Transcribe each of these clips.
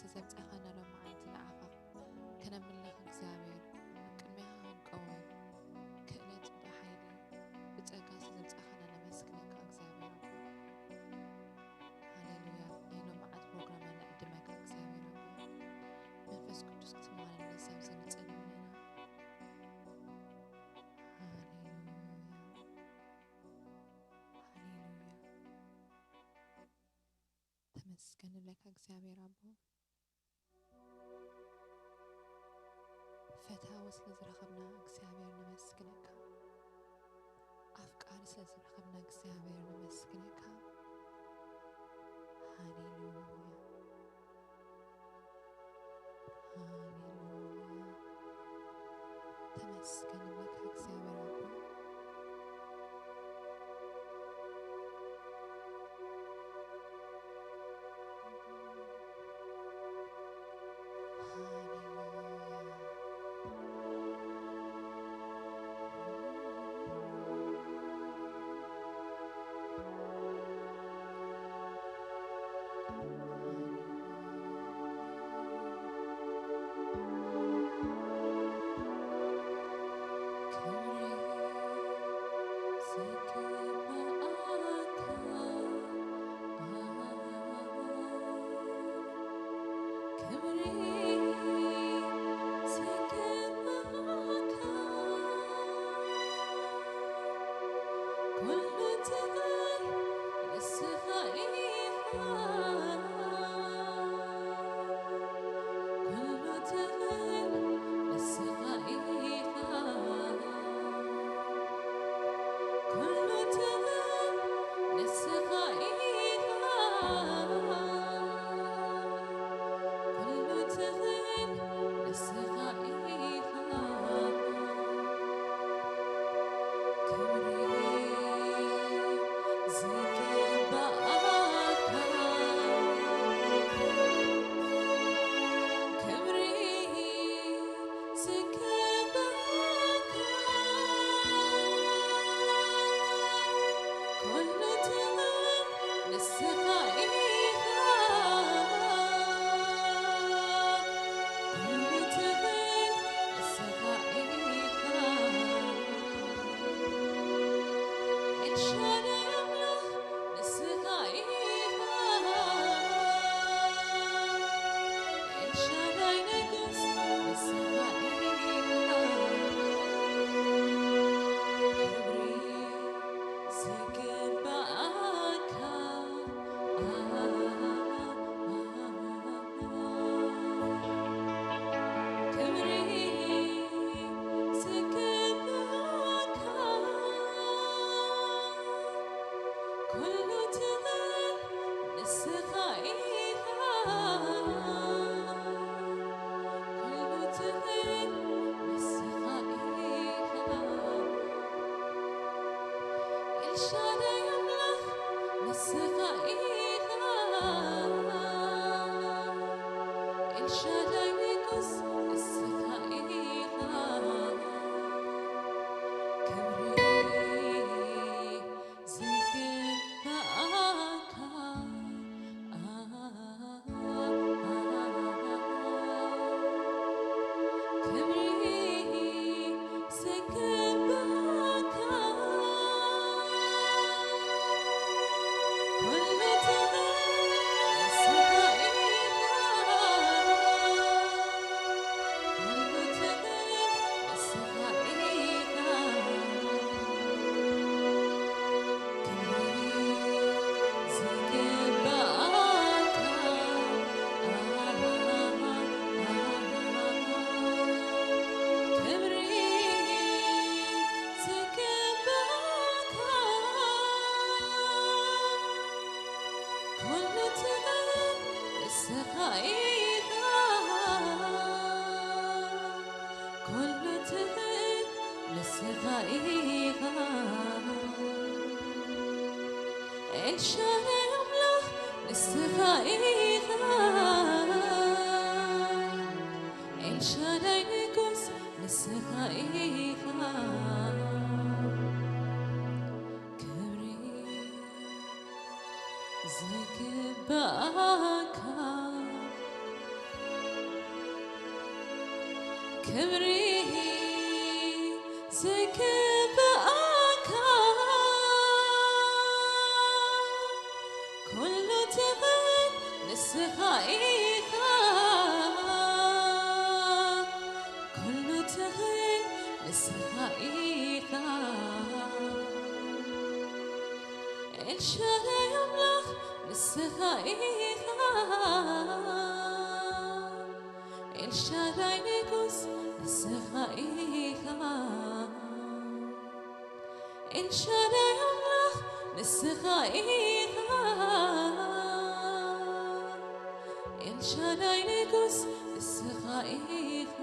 ዘምጻእካና ሎማዓንቲ ንዓኻ ከነምልኽ እግዚኣብሔር፣ ኣብ ቅድሜኻ ክንቀውም ክእለት ብሓይሊ ብጸጋ ስለ ዘምጻእካና ነመስግነካ እግዚኣብሔር ኣቦ። ሃሌሉያ። ናይ ሎማዓንቲ ፕሮግራምና ንዕድመካ እግዚኣብሔር ኣቦ። መንፈስ ቅዱስ ክትመላለስ ኣብዚ ንጸልም ኣለና። ሃሌሉያ። ሃሌሉያ። ተመስገን ንብለካ እግዚኣብሔር ኣቦ። ፈታዊ ስለ ዝረኸብና እግዚኣብሔር ነመስግነካ። ኣፍቃሪ ስለ ዝረኸብና እግዚኣብሔር ነመስግነካ። ሃሌሉያ። ሃሌሉያ። ተመስገን ንብለካ እግዚኣብሔር ኣቦ። ክብሪ ዝግብኣካ ኩሉ ትኽእል ንስኻ ኢኻ፣ ኩሉ ትኽእል ንስኻ ኢኻ። ኤልሻዳይ ኣምላኽ ንስኻ ኢኻ። ኤልሻዳይ ንጉስ ንስኻ ኢኻ። ኤልሻዳይ ኣምላኽ ንስኻ ኢኻ። ኤልሻዳይ ንጉስ ንስኻ ኢኻ።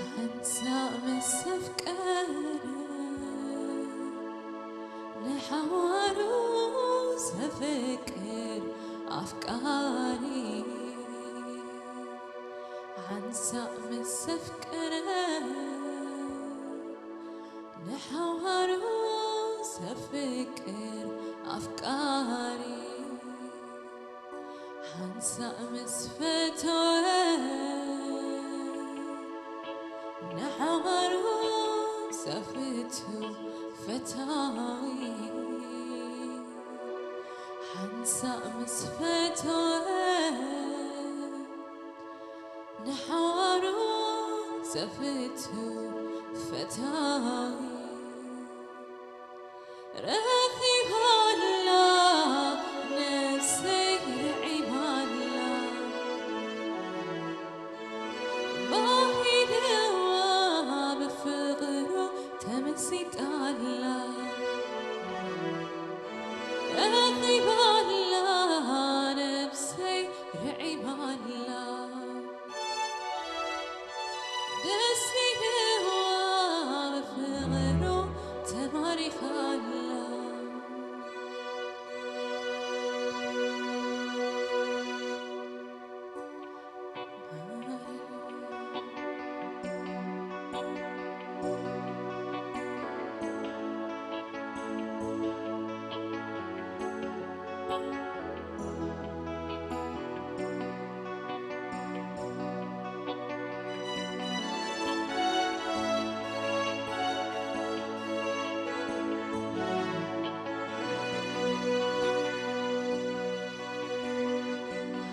ሓንሳእ ምስ ኣፍቀረ ንሓዋሩ ዘፍቅር ኣፍቃሪ፣ ሓንሳእ ምስ ኣፍቀረ ንሓዋሩ ዘፍቅር ኣፍቃሪ፣ ሓንሳእ ምስ ፈተወ ንሓዋሩ ዘፍቱ ፈታዊ፣ ሓንሳእ ምስ ፈተወ ንሓዋሩ ዘፍቱ ፈታዊ፣ ረኺባላ ነፍሰይ ርዒማላ፣ ባሂልዋ ብፍቕሩ ተመሲጣላ። ረኺባላ ነፍሰይ ርዒማላ፣ ደስ ኢልዋ ብፍቕሩ ተማሪኻላ።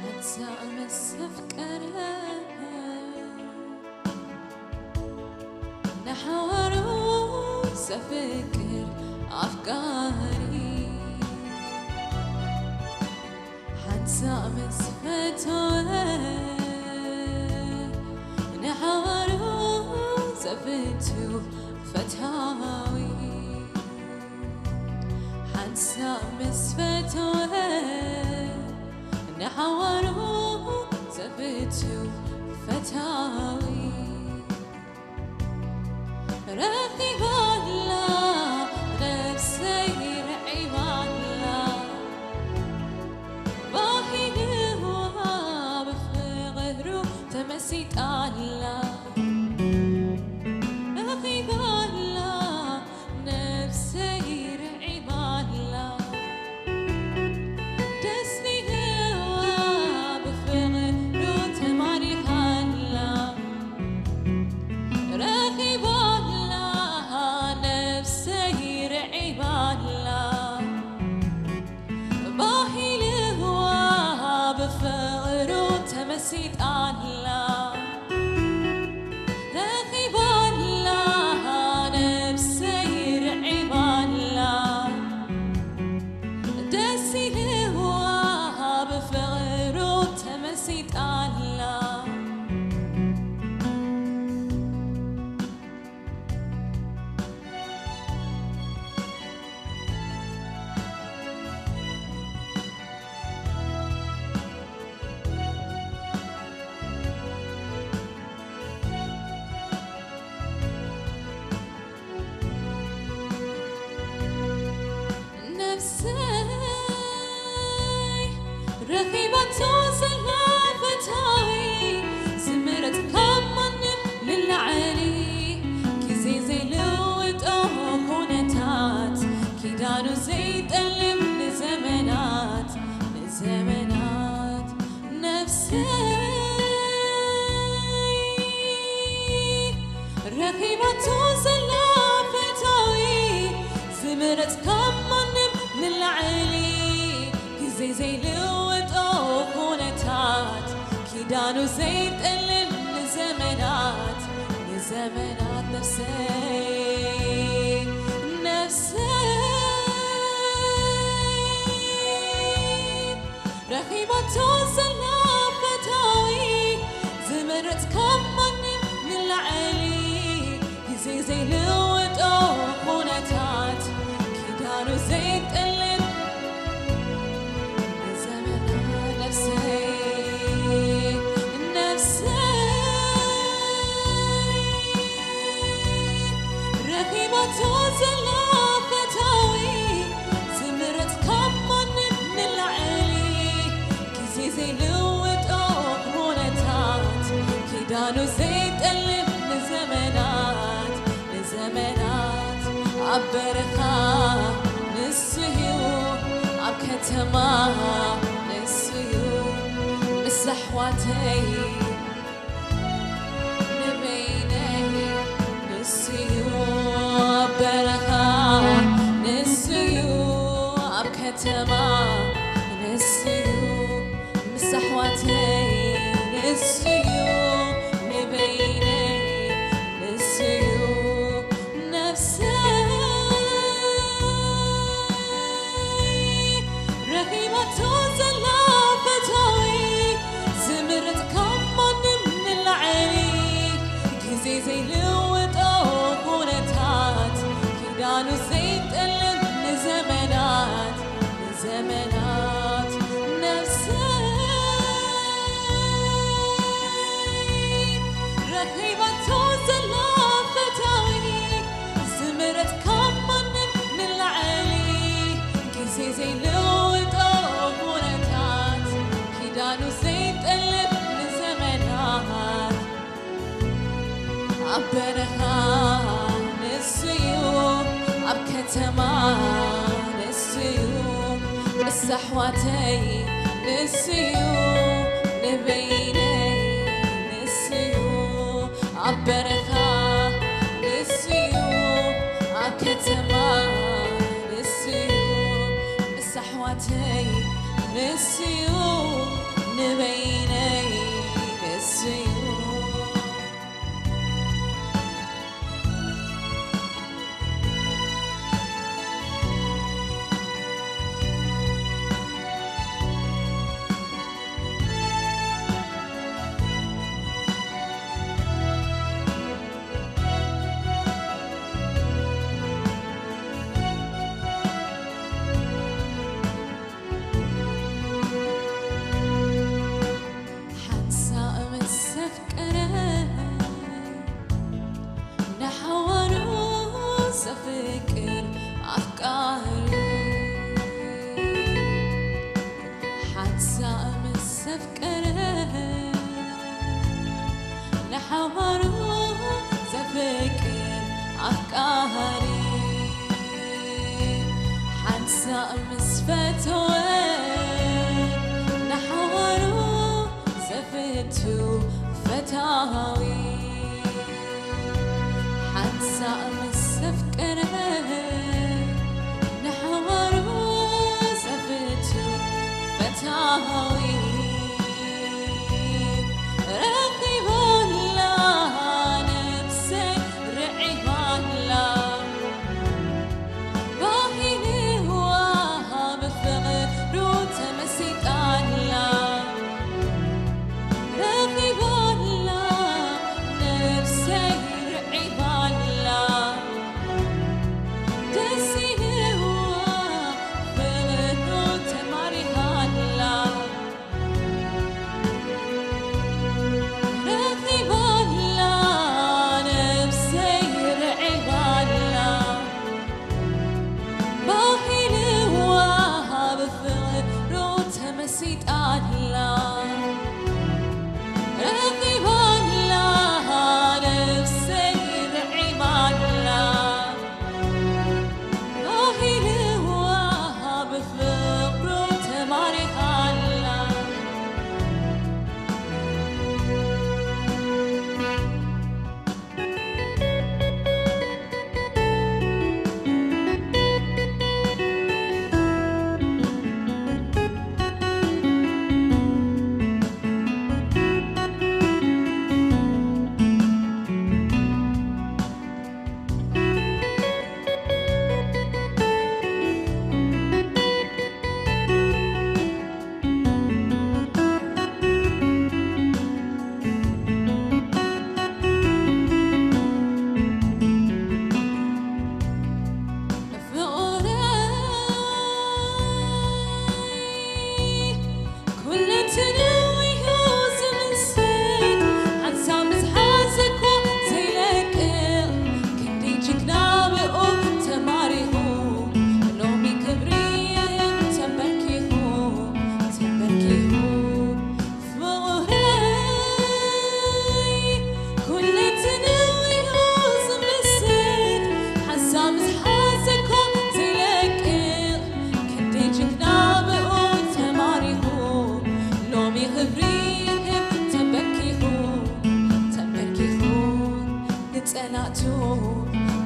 ሓንሳእ ምስ ኣፍቀረ ንሓዋሩ ዘፍቅር ኣፍቃሪ፣ ሓንሳእ ምስ ፈተወ ንሓዋሩ ዘፍቱ ፈታዊ፣ ሓንሳእ ምስ ፈተወ ንሓዋሩ ዘፍቱ ፈታዊ፣ ረኺባላ ነፍሰይ ርዒባላ፣ ባሂልዋ ብፍቕሩ ተመሲጣላ። ረኺባላ ነፍሰይ ርዒባላ፣ ደስ ኢልዋ ብፍቕሩ ተማሪኻላ። ረኺባላ ነፍሰይ ርዒባላ፣ ባሂልዋ ብፍቕሩ ተመሲጣላ። ሂባቶ ዘላ ፈታዊ ዝምረጽ ካብ ማንም ንላዕሊ ግዜ ዘይልወጦ ኩነታት ኪዳኑ ዘይጠልም ንዘመናት ንዘመናት ነፍሰይ ነፍሰይ ረኺባቶ ዘላ ፈታዊ ዝምረጽ ካብ ማንም ንላዕሊ ግዜ ዘይልወጦ ኩነታት ኪዳኑ ዘይጠልም ንዘመና ነፍሰይ ነፍሰይ ረኺባቶ ዘላ ፈታዊ ዝምረጽ ካብ ማንም ንላዕሊ ግዜ ዘይልወጦ ኩነታት ኪዳኑ ዘይጠልም ንዘመናት ንዘመናት ኣብ በረኻ ንሱ እዩ ኣብ ከተማ ንሱ እዩ ምስ ኣሕዋተይ ንበይነይ ንሱ እዩ ኣብ በረኻ ንሱ እዩ ኣብ ከተማ ንሱ እዩ ምስ ኣሕዋተይ ንሱ እዩ ንበይነይ ንሱ እዩ ነፍሰይ ረኺባቶ ዘላ ፈታዊ ዝምረጽ ካብ ማንም ንላዕሊ ግዜ ዘይልወጦ ኩነታት ኪዳኑ ዘይጠልም ንዘመናት ንዘመናት ነፍሰይ ረኺባቶ ዘላ ፈታዊ ዝምረጽ ካብ ማንም ንላዕሊ ግዜ ዘይልወጦ ኩነታት ኪዳኑ ዘይጠልም ንዘመናት ኣብ በረኻ ንሱ እዩ ኣብ ከተማ ንሱ እዩ ምስ ኣሕዋተይ ንሱ እዩ ንበይነይ ንሱ እዩ ኣብ በረኻ ንሱ እዩ ኣብ ከተማ ንሱ እዩ ምስ ኣሕዋተይ ንሱ እዩ ንበይነይ ንሱ እዩ ሓንሳእ ምስ ኣፍቀረ ንሓዋሩ ዘፍቅር ኣፍቃሪ ሓንሳእ ምስ ኣፍቀረ ንሓዋሩ ዘፍቅር ኣፍቃሪ ሓንሳእ ምስ ፈተወ ንሓዋሩ ዘፍቱ ፈታዊ ሓንሳእ ምስ ኣፍቀረ ንሓዋሩ ዘፍቱ ፈታዊ ረኺባላ ነብሰይ ርዒባላ ባሂልዋ ብፍቕሩ ተመሲጣላ ረኺባላ ነብሰይ ርዒባላ ደስ ኢልዋ ፍቕሩ ተማሪኻላ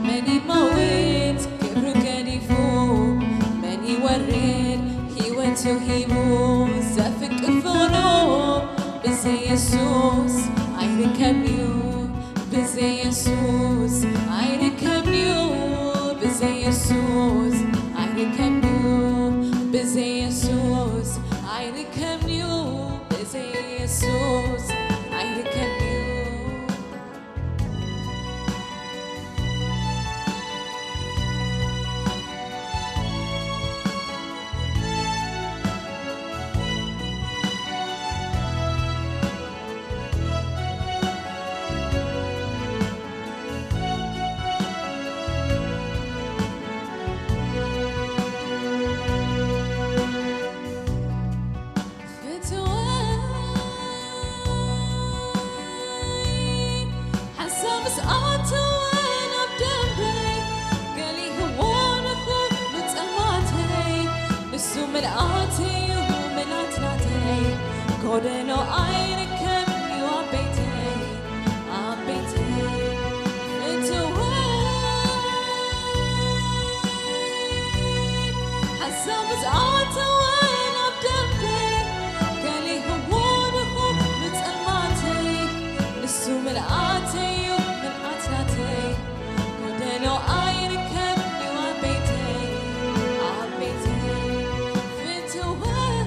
መን ይመውት ክብሩ ገዲፉ፣ መን ይወርድ ህይወቱ ሂቡ፣ ዘፍቅር ፍቕሩ ብዘይ የሱስ ኣይርከብን'ዩ፣ ብዘይ የሱስ ኣይርከብን'ዩ፣ ብዘይ የሱስ ኣይርከብን'ዩ፣ ብዘይ የሱስ ኣይርከብን'ዩ፣ ብዘይ የሱስ ኣይርከብን'ዩ። ፍትወይ ሓንሳብ ምስ ኣተወ ናብ ደንበይ፣ ገሊህዎ ንኹሉ ጸልማተይ። ንሱ ምልኣተይ'ዩ ምልኣት ናተይ፣ ጎደሎ ኣይርከብን'ዩ ኣብ ቤተይ፣ ኣብ ቤተይ። ፍትወይ ሓንሳብ ምስ ኣተወ ናብ ደንበይ፣ ገሊህዎ ንኹሉ ጸልማተይ። ንሱ ምልኣተይ'ዩ ምልኣት ናተይ፣ ጎደሎ ኣይርከብን'ዩ ኣብ ቤተይ፣ ኣብ ቤተይ። ፍትወይ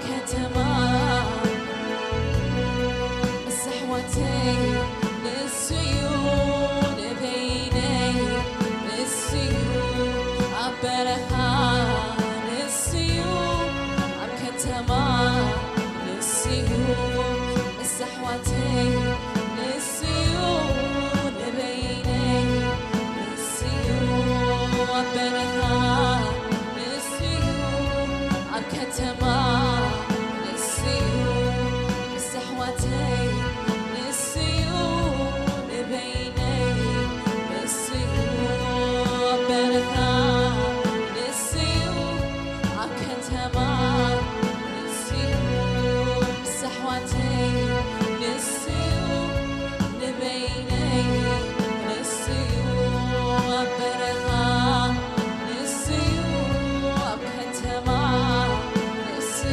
ከተማ ምስ ኣሕዋተይ ንስዩ፣ ንበይነይ ንስዩ፣ ኣብ በረኻ ንስዩ፣ ኣብ ከተማ ንስዩ፣ ምስ ኣሕዋተይ ንስዩ፣ ንበይነይ ንስዩ፣ ኣብ በረኻ ንስዩ፣ ኣብ ከተማ ንስዩ፣ ምስ ኣሕዋተይ ንስዩ፣ ንበይነይ ንስዩ፣ ኣብ በረኻ ንስዩ፣ ኣብ ከተማ ንስዩ፣ ምስ ኣሕዋተይ ንስዩ፣ ንበይነይ ንስዩ፣ ኣብ በረኻ ንስዩ፣ ኣብ ከተማ ንስዩ፣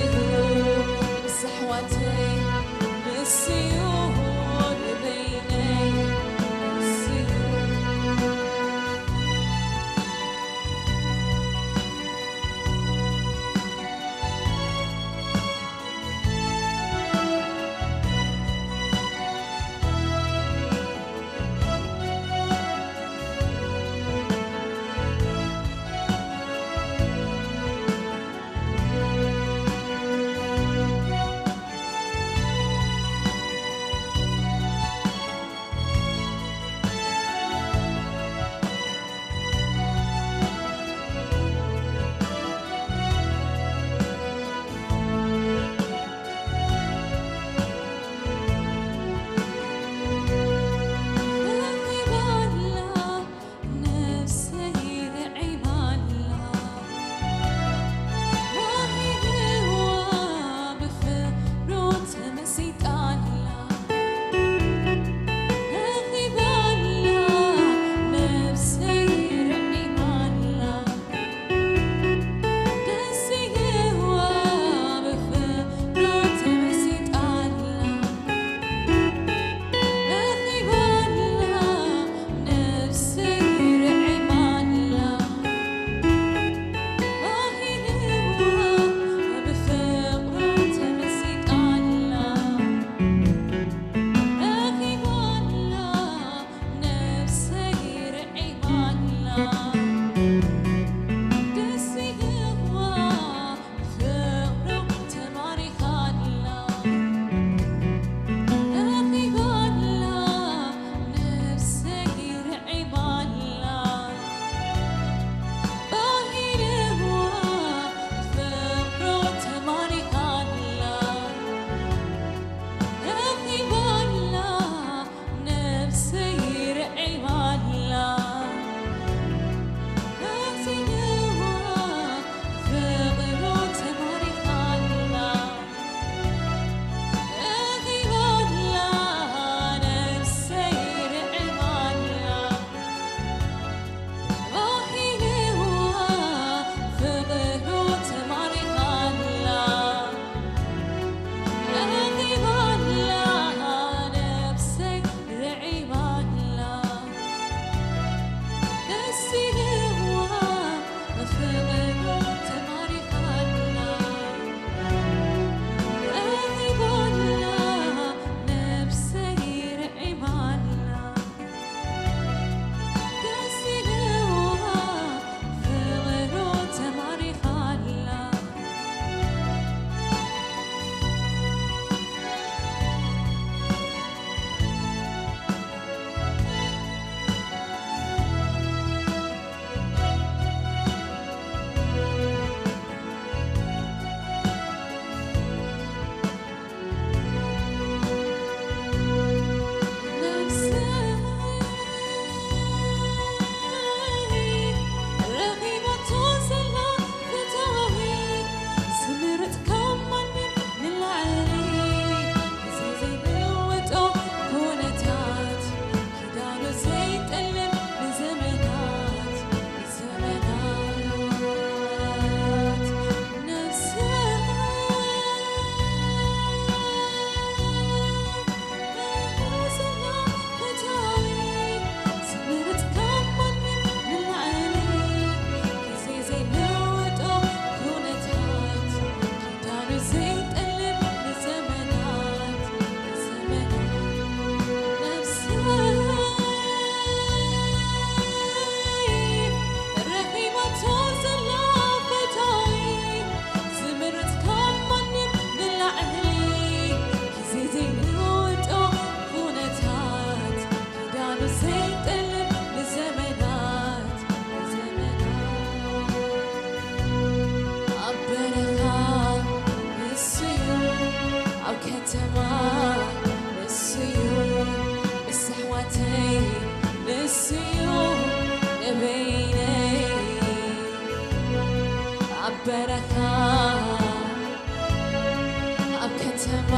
ከተማ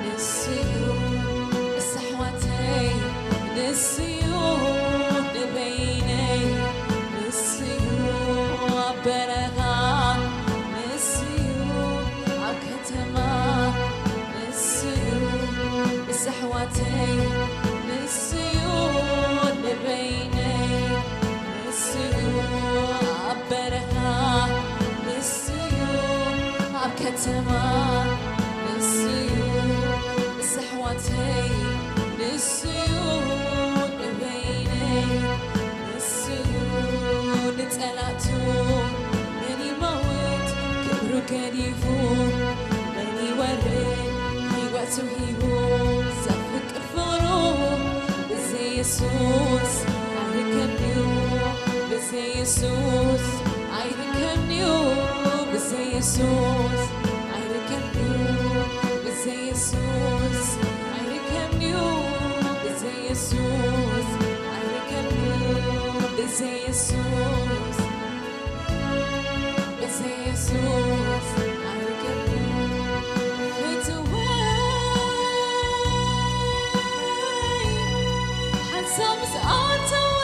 ንስዩ፣ ምስ ኣሕዋተይ ንስዩ፣ ንበይነይ ንስዩ፣ ኣብ በረኻ ንስዩ፣ ኣብ ከተማ ንስዩ፣ ምስ ኣሕዋተይ ንስዩ፣ ንበይነይ ንስዩ፣ ኣብ በረኻ ንስዩ፣ ኣብ ከተማ ንስዩ፣ ምስ ኣሕዋተይ ንስዩ፣ ንበይነይ ንስዩ፣ ንጸላእቱ መን ይመውት ክብሩ ገዲፉ፣ መን ይወርድ ህይወቱ ሂቡ፣ ዘፍቅር ፍቕሩ ብዘይ የሱስ ኣይርከብን'ዩ፣ ብዘይ የሱስ ኣይርከብን'ዩ፣ ብዘይ የሱስ ኣይርከብን'ዩ፣ ብዘይ የሱስ ኣይርከብን'ዩ፣ ብዘይ የሱስ ኣይርከብን'ዩ፣ ብዘይ የሱስ ብዘይ የሱስ ኣይርከብን ፍትወይ። ሓንሳብ ምስ ኣተወ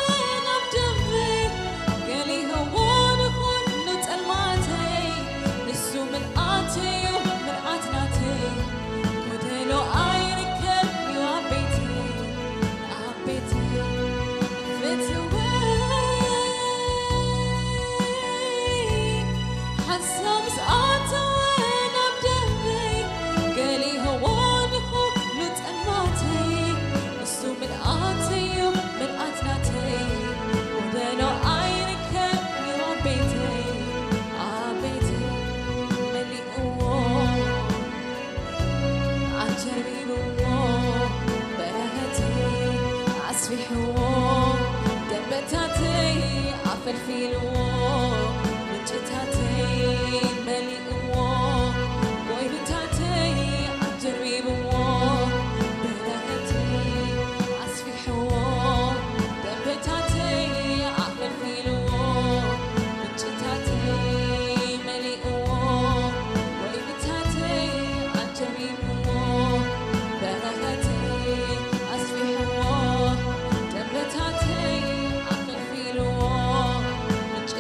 ናብ ደንበይ፣ ገሊህዎ ንኹሉ ጸልማተይ። ንሱ ምልኣተይ'ዩ፣ ምልኣት ናተይ። ጎደሎ ኣይርከብን'ዩ ኣብ ቤተይ። ኣብ ቤተይ ፍትወይ። ሓንሳብ ምስ ኣተወ ናብ ደንበይ፣ ገሊህዎ ንኹሉ ጸልማተይ። ንሱ ምልኣተይ'ዩ፣ ምልኣት ናተይ። ጎደሎ ኣይርከብን'ዩ ኣብ ቤተይ፣ ኣብ ቤተይ መሊእዎ። ኣጀሪርዎ በረኸተይ ኣስፊሕዎ፣ ደንበታተይ ኣፈልፊልዎ፣ ምንጭታተይ መሊእዎ፣ ጎይብታተይ ኣጀሪርዎ በረኸተይ ኣስፊሕዎ፣ ደንበታተይ ኣፈልፊልዎ፣ ምንጭታተይ መሊእዎ፣ ጎይብታተይ ኣጀሪርዎ፣ በረኸተይ ኣስፊሕዎ፣ ደንበታተይ ኣፈልፊልዎ፣ ምንጭ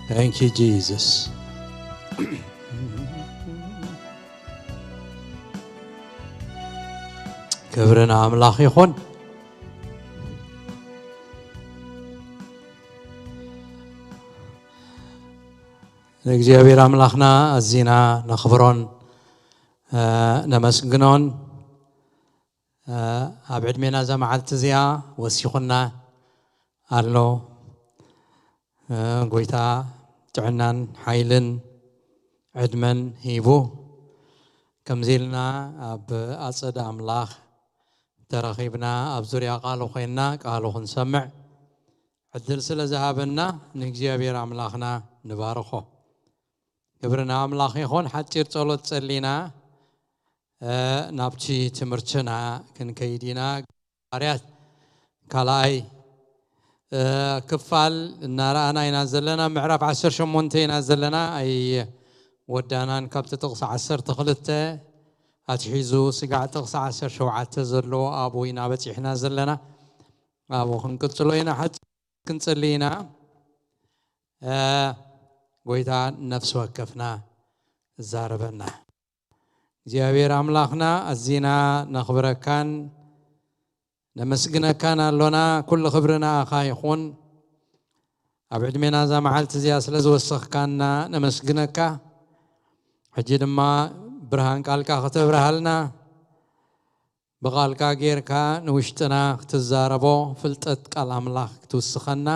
Thank you, Jesus. ክብሪ ንኣምላኽ ይኹን። ንእግዚኣብሔር ኣምላኽና ኣዚና ነኽብሮን፣ እ፣ ነመስግኖን። እ፣ ኣብ ዕድሜና እዛ መዓልቲ እዚኣ ወሲኹና ኣሎ። እ፣ ጎይታ ጥዕናን ሓይልን ዕድመን ሂቡ፣ ከምዚ ኢልና ኣብ ኣጸደ ኣምላኽ ተራኺብና፣ ኣብ ዙርያ ቃሉ ኮይንና ቃሉ ክንሰምዕ ዕድል ስለ ዝሃበና ንእግዚኣብሔር ኣምላኽና ንባርኾ። ክብሪ ንኣምላኽ ይኹን። ሓጺር ጸሎት ጸሊና፣ እ፣ ናብቲ ትምህርትና ክንከይድ ኢና። ሃዋርያት ካልኣይ፣ እ፣ ክፋል እናረኣና ኢና ዘለና። ምዕራፍ ዓሰርተ ሸሞንተ ኢና ዘለና። ኣይወዳናን። ካብቲ ጥቕሲ ዓሰርተ ክልተ ኣትሒዙ ስጋዕ ጥቕሲ ዓሰርተ ሸውዓተ ዘለዎ ኣብኡ ኢና በጺሕና ዘለና። ኣብኡ ክንቅጽሎ ኢና። ሓጺር ክንጽሊ ኢና። እ፣ ጎይታ ነፍሲ ወከፍና እዛረበና። እግዚኣብሔር ኣምላኽና ኣዚና ነኽብረካን ነመስግነካን ኣሎና። ኩሉ ክብሪ ንኣኻ ይኹን። ኣብ ዕድሜና እዛ መዓልቲ እዚኣ ስለ ዝወሰኽካና ነመስግነካ። ሕጂ ድማ ብርሃን ቃልካ ከተብርሃልና፣ ብቓልካ ጌርካ ንውሽጥና ክትዛረቦ፣ ፍልጠት ቃል ኣምላኽ ክትውስኸና፣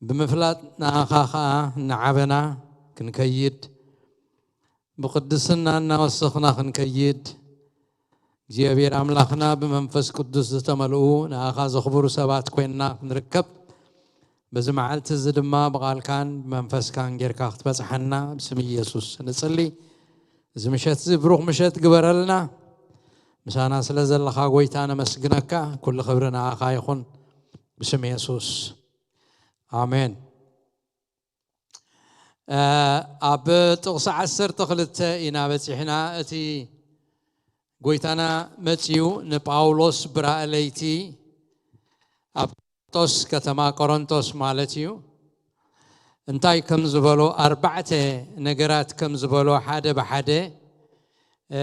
ብምፍላጥ ንኣኻ ኸኣ እናዓበና ክንከይድ፣ ብቕድስና እናወሰኽና ክንከይድ፣ እግዚኣብሔር ኣምላኽና ብመንፈስ ቅዱስ ዝተመልኡ ንኣኻ ዘኽብሩ ሰባት ኮይንና ክንርከብ፣ በዚ መዓልቲ እዚ ድማ ብቓልካን ብመንፈስካን ጌርካ ክትበጽሓና ብስም ኢየሱስ ንጽሊ። እዚ ምሸት እዚ ብሩኽ ምሸት ግበረልና። ምሳና ስለ ዘለኻ ጎይታ ነመስግነካ። ኩሉ ክብሪ ንኣኻ ይኹን ብስም የሱስ። ኣሜን። እ፣ ኣብ ጥቕሲ ዓሰርተ ክልተ ኢና በጺሕና። እቲ ጎይታና መጺኡ ንጳውሎስ ብራእ ለይቲ ኣብ ቆሮንቶስ፣ ከተማ ቆሮንቶስ ማለት እዩ፣ እንታይ ከም ዝበሎ፣ ኣርባዕተ ነገራት ከም ዝበሎ ሓደ ብሓደ፣ እ፣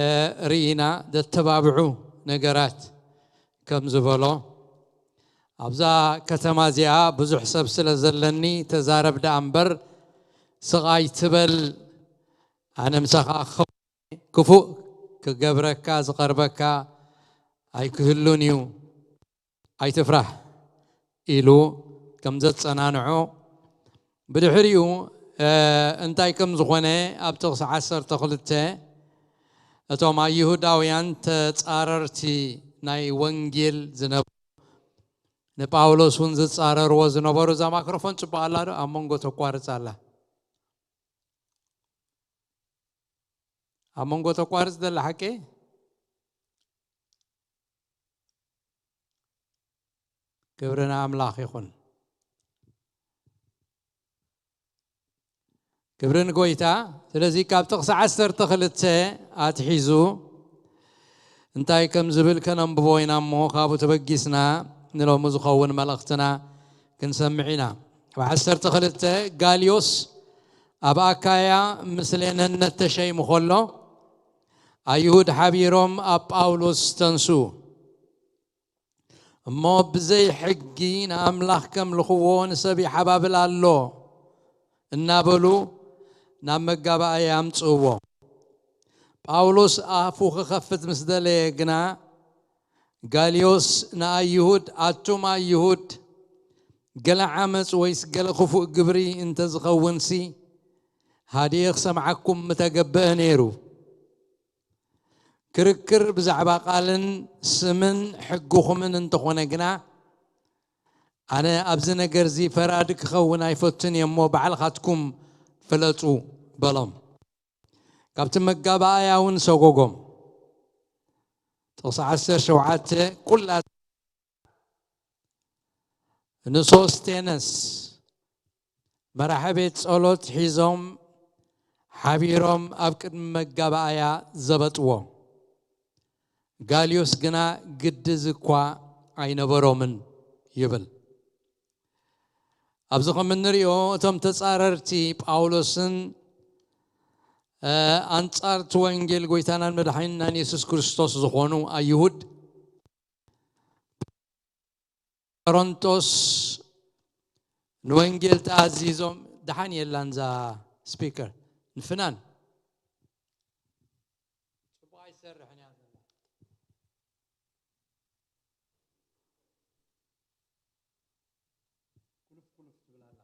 ርኢና፣ ዘተባብዑ ነገራት ከም ዝበሎ፣ ኣብዛ ከተማ እዚኣ ብዙሕ ሰብ ስለ ዘለኒ ተዛረብ ደኣ እምበር ስቕ ኣይትበል፣ ኣነ ምሳኻ ክኸውን፣ ክፉእ ክገብረካ ዝቐርበካ ኣይክህሉን እዩ፣ ኣይትፍራህ ኢሉ ከም ዘጸናንዖ፣ ብድሕሪኡ፣ እ፣ እንታይ ከም ዝኾነ ኣብ ጥቕሲ ዓሰርተ ክልተ እቶም ኣይሁዳውያን ተጻረርቲ ናይ ወንጌል ዝነበሩ፣ ንጳውሎስ እውን ዝጻረርዎ ዝነበሩ፣ እዛ ማክሮፎን ጽቡቕ ኣላ ዶ? ኣብ መንጎ ተቋርጽ ኣላ። ኣብ መንጎ ተቋርጽ ዘላ ሓቂ? ክብሪ ንኣምላኽ ይኹን። ክብሪ ንጎይታ። ስለዚ ካብ ጥቕሲ ዓሰርተ ክልተ ኣትሒዙ እንታይ ከም ዝብል ከነንብቦ ኢና እሞ፣ ካብኡ ተበጊስና ንሎሚ ዝኸውን መልእኽትና ክንሰምዕ ኢና። ኣብ ዓሰርተ ክልተ፣ ጋልዮስ ኣብ ኣካያ ምስሌነነት ተሸይሙ ከሎ፣ ኣይሁድ ሓቢሮም ኣብ ጳውሎስ ተንስኡ። እሞ ብዘይ ሕጊ ንኣምላኽ ከምልኽዎ ንሰብ ይሓባብል ኣሎ እናበሉ ናብ መጋባእያ ኣምጽእዎ። ጳውሎስ ኣፉ ክኸፍት ምስ ደለየ ግና፣ ጋልዮስ ንኣይሁድ፣ ኣቱም ኣይሁድ፣ ገለ ዓመጽ ወይስ ገለ ክፉእ ግብሪ እንተ ዝኸውንሲ፣ ሃዲኤ ክሰምዓኩም ምተገብአ ነይሩ። ክርክር ብዛዕባ ቃልን ስምን ሕግኹምን እንተኾነ ግና፣ ኣነ ኣብዚ ነገር እዚ ፈራዲ ክኸውን ኣይፈቱን እየ እሞ፣ ባዕልኻትኩም ፍለጡ በሎም። ካብቲ መጋባእያ እውን ሰጎጎም። ጥቕሲ ዓሰርተ ሸውዓተ፣ ኩላ ንሶስቴነስ መራሒ ቤት ጸሎት ሒዞም ሓቢሮም ኣብ ቅድሚ መጋባእያ ዘበጥዎ። ጋልዮስ ግና ግዲ እዚ እኳ ኣይነበሮምን ይብል። ኣብዚ ከም እንሪኦ እቶም ተጻረርቲ ጳውሎስን፣ እ፣ ኣንጻርቲ ወንጌል ጎይታናን መድሓኒናን የሱስ ክርስቶስ ዝኾኑ ኣይሁድ ቆሮንቶስ ንወንጌል ተኣዚዞም፣ ደሓን የላን እዛ ስፒከር፣ ንፍናን ጽቡቕ ኣይሰርሕን እያ ዘላ። ኩልፍ ኩልፍ ትብል ኣላ።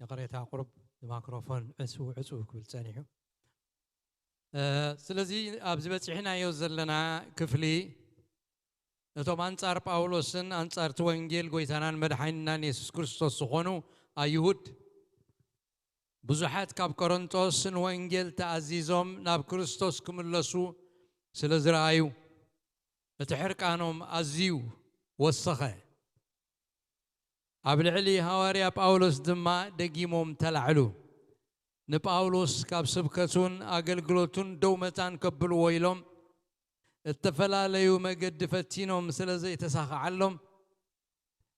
ይቕሬታ፣ ቁሩብ ማይክሮፎን ዕጹ ዕጹ ክብል ጸኒሑ። እ፣ ስለዚ ኣብዚ በጺሕናዮ ዘለና ክፍሊ፣ እቶም ኣንጻር ጳውሎስን ኣንጻርቲ ወንጌል ጎይታናን መድሓኒናን የሱስ ክርስቶስ ዝኾኑ ኣይሁድ፣ ብዙሓት ካብ ቆሮንቶስ ንወንጌል ተኣዚዞም ናብ ክርስቶስ ክምለሱ ስለ ዝረኣዩ፣ እቲ ሕርቃኖም ኣዝዩ ወሰኸ። ኣብ ልዕሊ ሃዋርያ ጳውሎስ ድማ ደጊሞም ተላዕሉ። ንጳውሎስ ካብ ስብከቱን ኣገልግሎቱን ደው መታን ከብልዎ ኢሎም፣ እተፈላለዩ መገዲ ፈቲኖም ስለ ዘይተሳኽዓሎም፣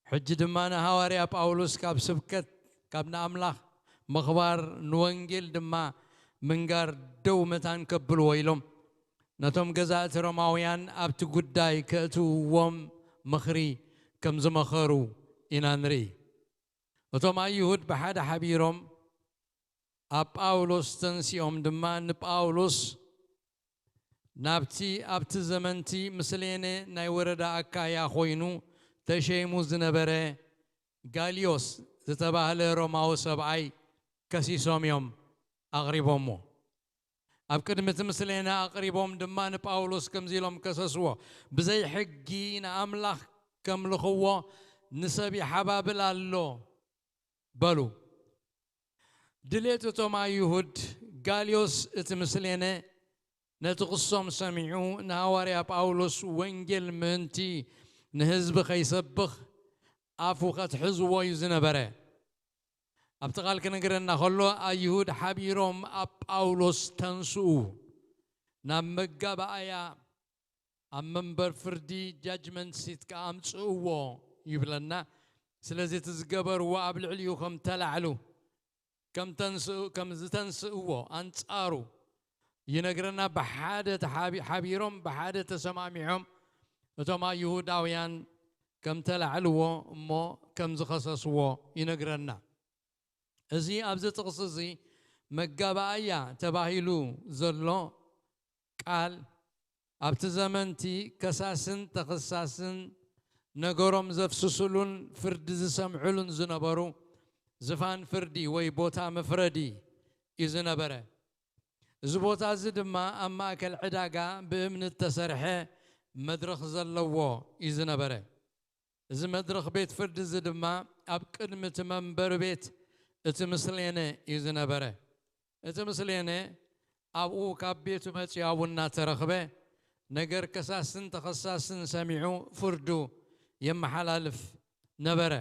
ሕጂ ድማ ንሃዋርያ ጳውሎስ ካብ ስብከት፣ ካብ ንኣምላኽ ምኽባር፣ ንወንጌል ድማ ምንጋር ደው መታን ከብልዎ ኢሎም፣ ነቶም ገዛእቲ ሮማውያን ኣብቲ ጉዳይ ከእትውዎም ምኽሪ ከም ዝመኸሩ ኢና ንርኢ። እቶም ኣይሁድ ብሓደ ሓቢሮም ኣብ ጳውሎስ ተንሲኦም ድማ ንጳውሎስ ናብቲ ኣብቲ ዘመንቲ ምስሌነ ናይ ወረዳ ኣካያ ኮይኑ ተሸይሙ ዝነበረ ጋልዮስ ዝተባህለ ሮማዊ ሰብኣይ ከሲሶም እዮም ኣቕሪቦሞ። ኣብ ቅድሚ እቲ ምስሌነ ኣቕሪቦም ድማ ንጳውሎስ ከምዚ ኢሎም ከሰስዎ፣ "ብዘይ ሕጊ ንኣምላኽ ከምልኽዎ ንሰብ ይሓባብል ኣሎ" በሉ። ድሌት እቶም ኣይሁድ፣ ጋልዮስ እቲ ምስሌነ ነቲ ክሶም ሰሚዑ ንሃዋርያ ጳውሎስ ወንጌል ምእንቲ ንህዝቢ ከይሰብኽ ኣፉ ከትሕዝዎ እዩ ዝነበረ። ኣብቲ ቃል ክነግረና ከሎ፣ ኣይሁድ ሓቢሮም ኣብ ጳውሎስ ተንስኡ፣ ናብ መጋባእያ ኣብ መንበር ፍርዲ ጃጅመንት ሲት ከኣ ኣምጽእዎ ይብለና። ስለዚ እቲ ዝገበርዎ ኣብ ልዕሊኡ ከም ተላዕሉ፣ ከም ተንስኡ፣ ከም ዝተንስእዎ ኣንጻሩ ይነግረና። ብሓደ ተሓቢ-፣ ሓቢሮም ብሓደ ተሰማሚዖም እቶም ኣይሁዳውያን ከም ተላዕልዎ እሞ ከም ዝኸሰስዎ ይነግረና። እዚ ኣብዚ ጥቕሲ እዚ መጋባእያ ተባሂሉ ዘሎ ቃል ኣብቲ ዘመንቲ ከሳስን ተኸሳስን ነገሮም ዘፍስስሉን ፍርዲ ዝሰምዕሉን ዝነበሩ ዝፋን ፍርዲ ወይ ቦታ መፍረዲ እዩ ዝነበረ። እዚ ቦታ እዚ ድማ ኣብ ማእከል ዕዳጋ ብእምኒ እተሰርሐ መድረኽ ዘለዎ እዩ ዝነበረ። እዚ መድረኽ ቤት ፍርዲ እዚ ድማ ኣብ ቅድሚ እቲ መንበሪ ቤት እቲ ምስሌነ እዩ ዝነበረ። እቲ ምስሌነ ኣብኡ ካብ ቤቱ መጺኡ ኣብኡ እናተረኽበ ነገር ከሳስን ተኸሳስን ሰሚዑ ፍርዱ የመሓላልፍ ነበረ።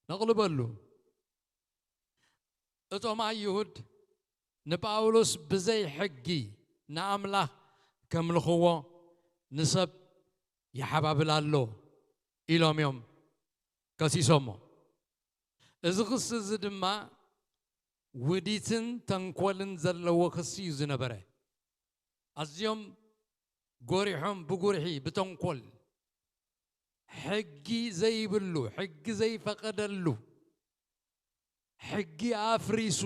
ነቕልበሉ። እቶም ኣይሁድ ንጳውሎስ ብዘይ ሕጊ ንኣምላኽ ከምልኽዎ ንሰብ ይሓባብል ኣሎ ኢሎም እዮም ከሲሶሞ። እዚ ክሲ እዚ ድማ ውዲትን ተንኮልን ዘለዎ ክሲ እዩ ዝነበረ። ኣዝዮም ጎሪሖም ብጉርሒ፣ ብተንኮል፣ ሕጊ ዘይብሉ፣ ሕጊ ዘይፈቐደሉ፣ ሕጊ ኣፍሪሱ፣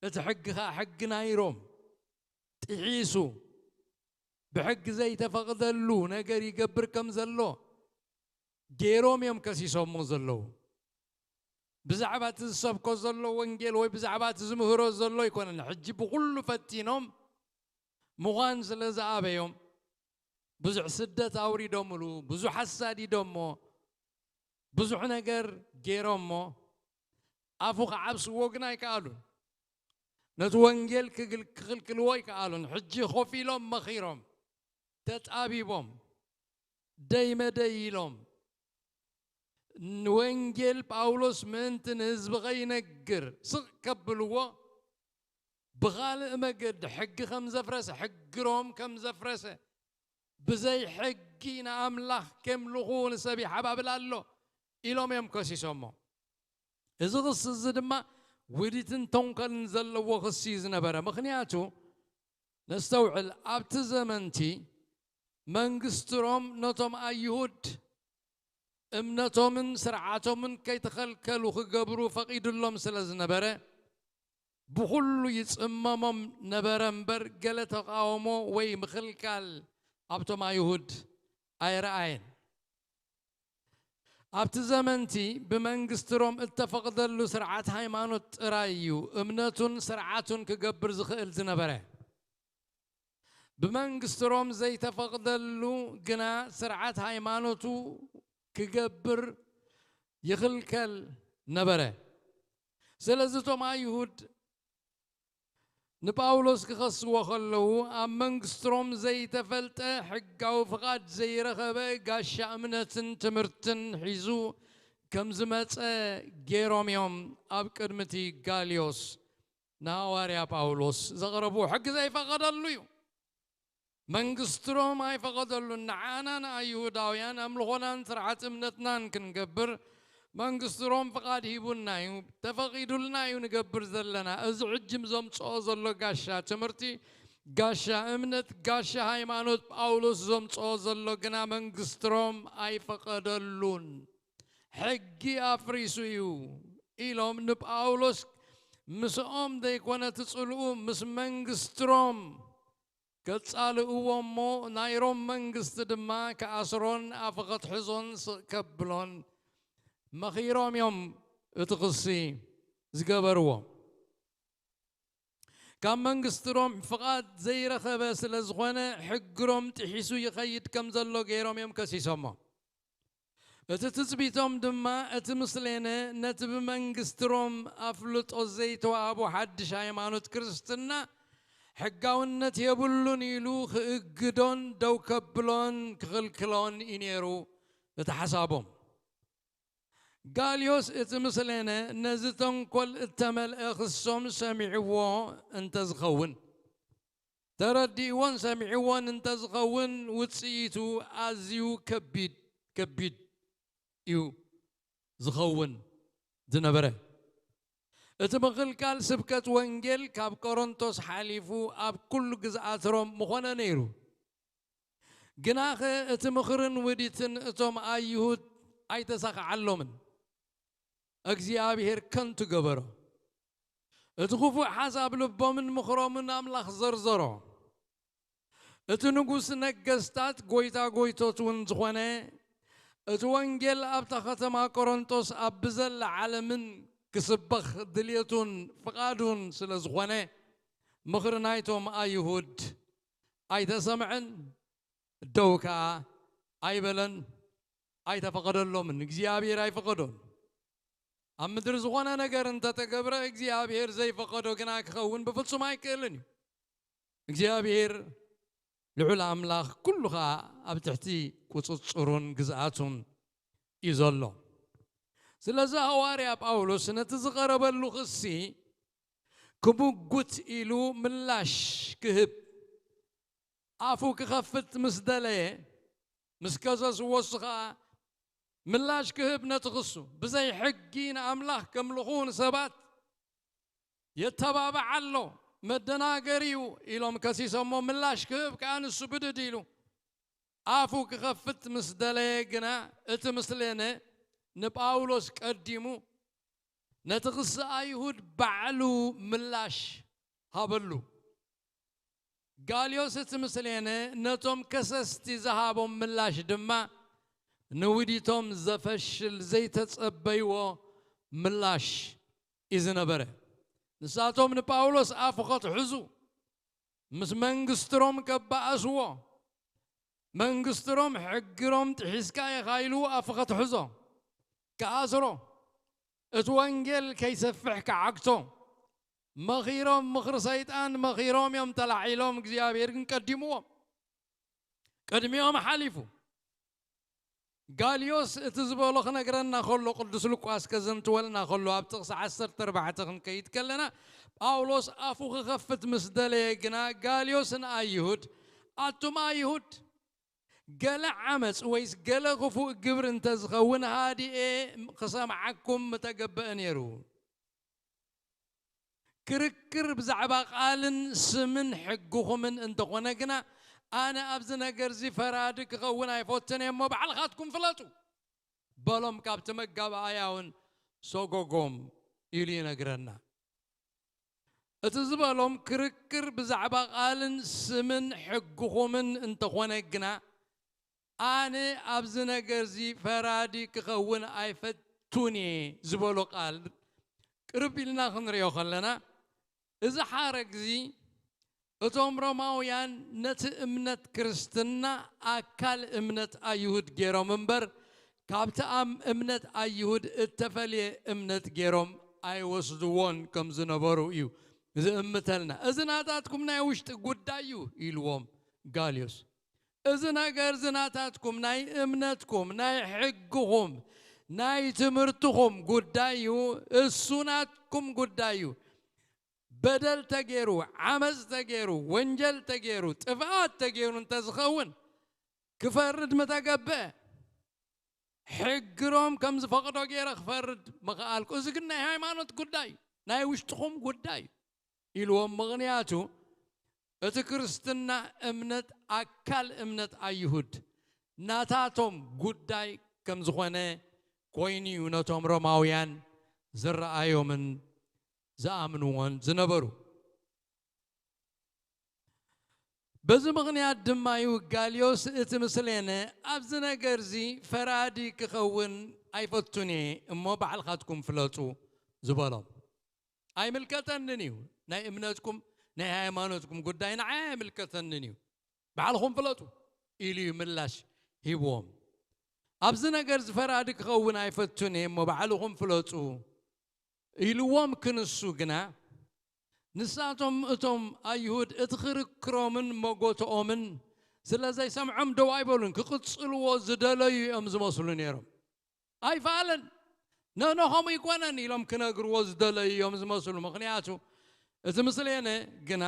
እቲ ሕጊ ኸኣ ሕጊ ናይ ሮም ጥሒሱ፣ ብሕጊ ዘይተፈቕደሉ ነገር ይገብር ከም ዘሎ ገይሮም እዮም ከሲሶሞ ዘለዉ። ብዛዕባ እቲ ዝሰብኮ ዘሎ ወንጌል ወይ ብዛዕባ እቲ ዝምህሮ ዘሎ ኣይኮነን። ሕጂ ብኹሉ ፈቲኖም ምዃን ስለ ዝኣበዮም፣ ብዙሕ ስደት ኣውሪዶምሉ፣ ብዙሕ ኣሳዲዶሞ፣ ብዙሕ ነገር ገይሮሞ፣ ኣፉ ክዓብስዎ ግን ኣይከኣሉን። ነቲ ወንጌል ክግል-፣ ክኽልክልዎ ኣይከኣሉን። ሕጂ ኮፍ ኢሎም መኺሮም፣ ተጣቢቦም፣ ደይ መደይ ኢሎም፣ ንወንጌል ጳውሎስ ምእንቲ ንህዝቢ ከይነግር ስቕ ከብልዎ፣ ብኻልእ መገዲ ሕጊ ከም ዘፍረሰ፣ ሕጊ ሮም ከም ዘፍረሰ፣ ብዘይ ሕጊ ንኣምላኽ ኬምልኹ ንሰብ ይሓባብል ኣሎ ኢሎም እዮም ከሲሶሞ። እዚ ክሲ እዚ ድማ ውዲትን ተንኮልን ዘለዎ ክሲ እዩ ዝነበረ። ምኽንያቱ፣ ነስተውዕል፣ ኣብቲ ዘመንቲ መንግስቲ ሮም ነቶም ኣይሁድ እምነቶምን ስርዓቶምን ከይተኸልከሉ ክገብሩ ፈቒዱሎም ስለ ዝነበረ፣ ብኹሉ ይጽመሞም ነበረ እምበር፣ ገለ ተቓውሞ ወይ ምኽልካል ኣብቶም ኣይሁድ ኣይረኣየን። ኣብቲ ዘመንቲ ብመንግስቲ ሮም እተፈቕደሉ ስርዓት ሃይማኖት ጥራይ እዩ እምነቱን ስርዓቱን ክገብር ዝኽእል ዝነበረ። ብመንግስቲ ሮም ዘይተፈቕደሉ ግና ስርዓት ሃይማኖቱ ክገብር ይኽልከል ነበረ። ስለዚ እቶም ኣይሁድ ንጳውሎስ ክኸስዎ ከለዉ፣ ኣብ መንግስቲ ሮም ዘይተፈልጠ ሕጋዊ ፍቓድ ዘይረኸበ ጋሻ እምነትን ትምህርትን ሒዙ ከም ዝመጸ ገይሮም እዮም ኣብ ቅድሚ እቲ ጋልዮስ ንሃዋርያ ጳውሎስ ዘቕረብዎ። ሕጊ ዘይፈቐደሉ እዩ። መንግስቲ ሮም ኣይፈቐደሉን። ንዓና ንኣይሁዳውያን ኣምልኾናን ስርዓት እምነትናን ክንገብር መንግስቲ ሮም ፍቓድ ሂቡና እዩ፣ ተፈቒዱልና እዩ ንገብር ዘለና። እዚ ሕጂ ዘምጽኦ ዘሎ ጋሻ ትምህርቲ፣ ጋሻ እምነት፣ ጋሻ ሃይማኖት ጳውሎስ ዘምጽኦ ዘሎ ግና መንግስቲ ሮም ኣይፈቐደሉን። ሕጊ ኣፍሪሱ እዩ ኢሎም ንጳውሎስ ምስኦም ዘይኮነ እቲ ጽልኡ ምስ መንግስቲ ሮም ከጻልእዎ እሞ ናይ ሮም መንግስቲ ድማ ክኣስሮን ኣፉ ከትሕዞን ስቕ ከብሎን መኺሮም እዮም እቲ ክሲ ዝገበርዎ። ካብ መንግስቲ ሮም ፍቓድ ዘይረኸበ ስለ ዝኾነ ሕጊ ሮም ጥሒሱ ይኸይድ ከም ዘሎ ገይሮም እዮም ከሲሶሞ። እቲ ትጽቢቶም ድማ እቲ ምስሌነ ነቲ ብመንግስቲ ሮም ኣፍልጦ ዘይተዋህቦ ሓድሽ ሃይማኖት ክርስትና ሕጋውነት የብሉን ኢሉ ክእግዶን ደው ከብሎን ክኽልክሎን እዩ ነይሩ እቲ ሓሳቦም። ጋልዮስ እቲ ምስሌነ ነዚ ተንኮል እተመልአ ክሶም ሰሚዕዎ እንተዝኸውን፣ ተረዲእዎን ሰሚዕዎን እንተዝኸውን ውጽኢቱ ኣዝዩ ከቢድ፣ ከቢድ እዩ ዝኸውን ዝነበረ። እቲ ምኽልካል ስብከት ወንጌል ካብ ቆሮንቶስ ሓሊፉ ኣብ ኩሉ ግዝኣት ሮም ምኾነ ነይሩ። ግናኸ እቲ ምኽርን ውዲትን እቶም ኣይሁድ ኣይተሳኽዓሎምን። እግዚኣብሔር ከንቱ ገበሮ። እቲ ክፉእ ሓሳብ ልቦምን ምኽሮምን ኣምላኽ ዘርዘሮ። እቲ ንጉስ ነገስታት ጎይታ ጎይቶት እውን ዝኾነ፣ እቲ ወንጌል ኣብታ ከተማ ቆሮንቶስ ኣብ ብዘላ ዓለምን ክስበኽ ድልየቱን ፍቓዱን ስለ ዝኾነ፣ ምኽሪ ናይቶም ኣይሁድ ኣይተሰምዐን፣ ደው ከኣ ኣይበለን፣ ኣይተፈቐደሎምን። እግዚኣብሔር ኣይፈቐዶን። ኣብ ምድሪ ዝኾነ ነገር እንተተገብረ እግዚኣብሔር ዘይፈቐዶ ግና ክኸውን ብፍጹም ኣይክእልን እዩ። እግዚኣብሔር ልዑል ኣምላኽ ኩሉ ኸኣ ኣብ ትሕቲ ቁጽጽሩን ግዝኣቱን እዩ ዘሎ። ስለዚ ሃዋርያ ጳውሎስ ነቲ ዝቐረበሉ ክሲ ክምጉት ኢሉ ምላሽ ክህብ ኣፉ ክኸፍት ምስ ደለየ፣ ምስ ከሰስዎ እሱ ኸኣ ምላሽ ክህብ ነቲ ክሱ፣ ብዘይ ሕጊ ንኣምላኽ ከምልኹ ንሰባት የተባብዕ ኣሎ፣ መደናገሪ እዩ ኢሎም ከሲሶሞ፣ ምላሽ ክህብ ከኣ ንሱ ብድድ ኢሉ ኣፉ ክኸፍት ምስ ደለየ ግና፣ እቲ ምስሌነ ንጳውሎስ ቀዲሙ ነቲ ክሲ ኣይሁድ ባዕሉ ምላሽ ሃበሉ። ጋልዮስ እቲ ምስሌነ ነቶም ከሰስቲ ዝሃቦም ምላሽ ድማ ንውዲቶም ዘፈሽል ዘይተጸበይዎ ምላሽ እዩ ዝነበረ። ንሳቶም ንጳውሎስ ኣፉ ከትሕዙ፣ ምስ መንግስቲ ሮም ከባእስዎ፣ መንግስቲ ሮም ሕጊ ሮም ጥሒስካ ኢኻ ኢሉ ኣፉ ከትሕዞ፣ ክኣስሮ፣ እቲ ወንጌል ከይሰፍሕ ክዓግቶ፣ መኺሮም ምኽሪ ሰይጣን መኺሮም እዮም ተላዒሎም፣ እግዚኣብሔር ግን ቀዲምዎም፣ ቅድሚኦም ሓሊፉ። ጋልዮስ እቲ ዝበሎ ክነግረና ከሎ፣ ቅዱስ ሉቃስ ከዘንትወልና ከሎ፣ ኣብ ጥቕሲ ዓሰርተ ኣርባዕተ ክንከይድ ከለና፣ ጳውሎስ ኣፉ ክኸፍት ምስ ደለየ ግና፣ ጋልዮስ ንኣይሁድ፣ ኣቱም ኣይሁድ፣ ገለ ዓመፅ ወይስ ገለ ክፉእ ግብሪ እንተዝኸውን ሃዲኤ ክሰምዓኩም ምተገበአ ነይሩ። ክርክር ብዛዕባ ቃልን ስምን ሕግኹምን እንተኾነ ግና፣ ኣነ ኣብዚ ነገርዚ ፈራዲ ክኸውን ኣይፈትን እየ እሞ፣ ባዕልኻትኩም ፍለጡ በሎም። ካብቲ መጋባእያ እውን ሰጎጎም ኢሉ ይነግረና። እቲ ዝበሎም ክርክር ብዛዕባ ቃልን ስምን ሕግኹምን እንተኾነ ግና፣ ኣነ ኣብዚ ነገርዚ ፈራዲ ክኸውን ኣይፈቱን እየ ዝበሎ ቃል ቅርብ ኢልና ክንሪኦ ከለና፣ እዚ ሓረግዚ እቶም ሮማውያን ነቲ እምነት ክርስትና ኣካል እምነት ኣይሁድ ገይሮም እምበር፣ ካብቲ ኣብ እምነት ኣይሁድ እተፈልየ እምነት ገይሮም ኣይወስድዎን ከም ዝነበሩ እዩ ዝእምተልና። እዚ ናታትኩም ናይ ውሽጢ ጉዳይ እዩ ኢልዎም ጋልዮስ። እዚ ነገር እዚ ናታትኩም፣ ናይ እምነትኩም፣ ናይ ሕግኹም፣ ናይ ትምህርትኹም ጉዳይ እዩ። እሱ ናትኩም ጉዳይ እዩ። በደል ተገይሩ፣ ዓመፅ ተገይሩ፣ ወንጀል ተገይሩ፣ ጥፍኣት ተገይሩ እንተዝኸውን ክፈርድ ምተገብአ። ሕጊ ሮም ከም ዝፈቕዶ ገይረ ክፈርድ ምኽኣልኩ። እዚ ግን ናይ ሃይማኖት ጉዳይ እዩ፣ ናይ ውሽጥኹም ጉዳይ እዩ ኢልዎም። ምኽንያቱ እቲ ክርስትና እምነት ኣካል እምነት ኣይሁድ ናታቶም ጉዳይ ከም ዝኾነ ኮይኑ እዩ ነቶም ሮማውያን ዝረኣዮምን ዝኣምንዎን ዝነበሩ። በዚ ምኽንያት ድማ እዩ ጋልዮስ እቲ ምስሌነ ኣብዚ ነገርዚ ፈራዲ ክኸውን ኣይፈቱን እየ እሞ ባዕልኻትኩም ፍለጡ ዝበሎም። ኣይምልከተንን እዩ፣ ናይ እምነትኩም ናይ ሃይማኖትኩም ጉዳይ ንዓይ ኣይምልከተንን እዩ፣ ባዕልኹም ፍለጡ ኢሉ እዩ ምላሽ ሂብዎም። ኣብዚ ነገርዚ ፈራዲ ክኸውን ኣይፈቱን እየ እሞ ባዕልኹም ፍለጡ ኢልዎም ክንሱ ግና፣ ንሳቶም እቶም ኣይሁድ እቲ ክርክሮምን መጎተኦምን ስለ ዘይሰምዖም ደው ኣይበሉን። ክቕጽልዎ ዝደለዩ እዮም ዝመስሉ ነይሮም። ኣይፈኣለን። ነኖ ከምኡ ይኮነን ኢሎም ክነግርዎ ዝደለዩ እዮም ዝመስሉ። ምኽንያቱ እቲ ምስሌነ ግና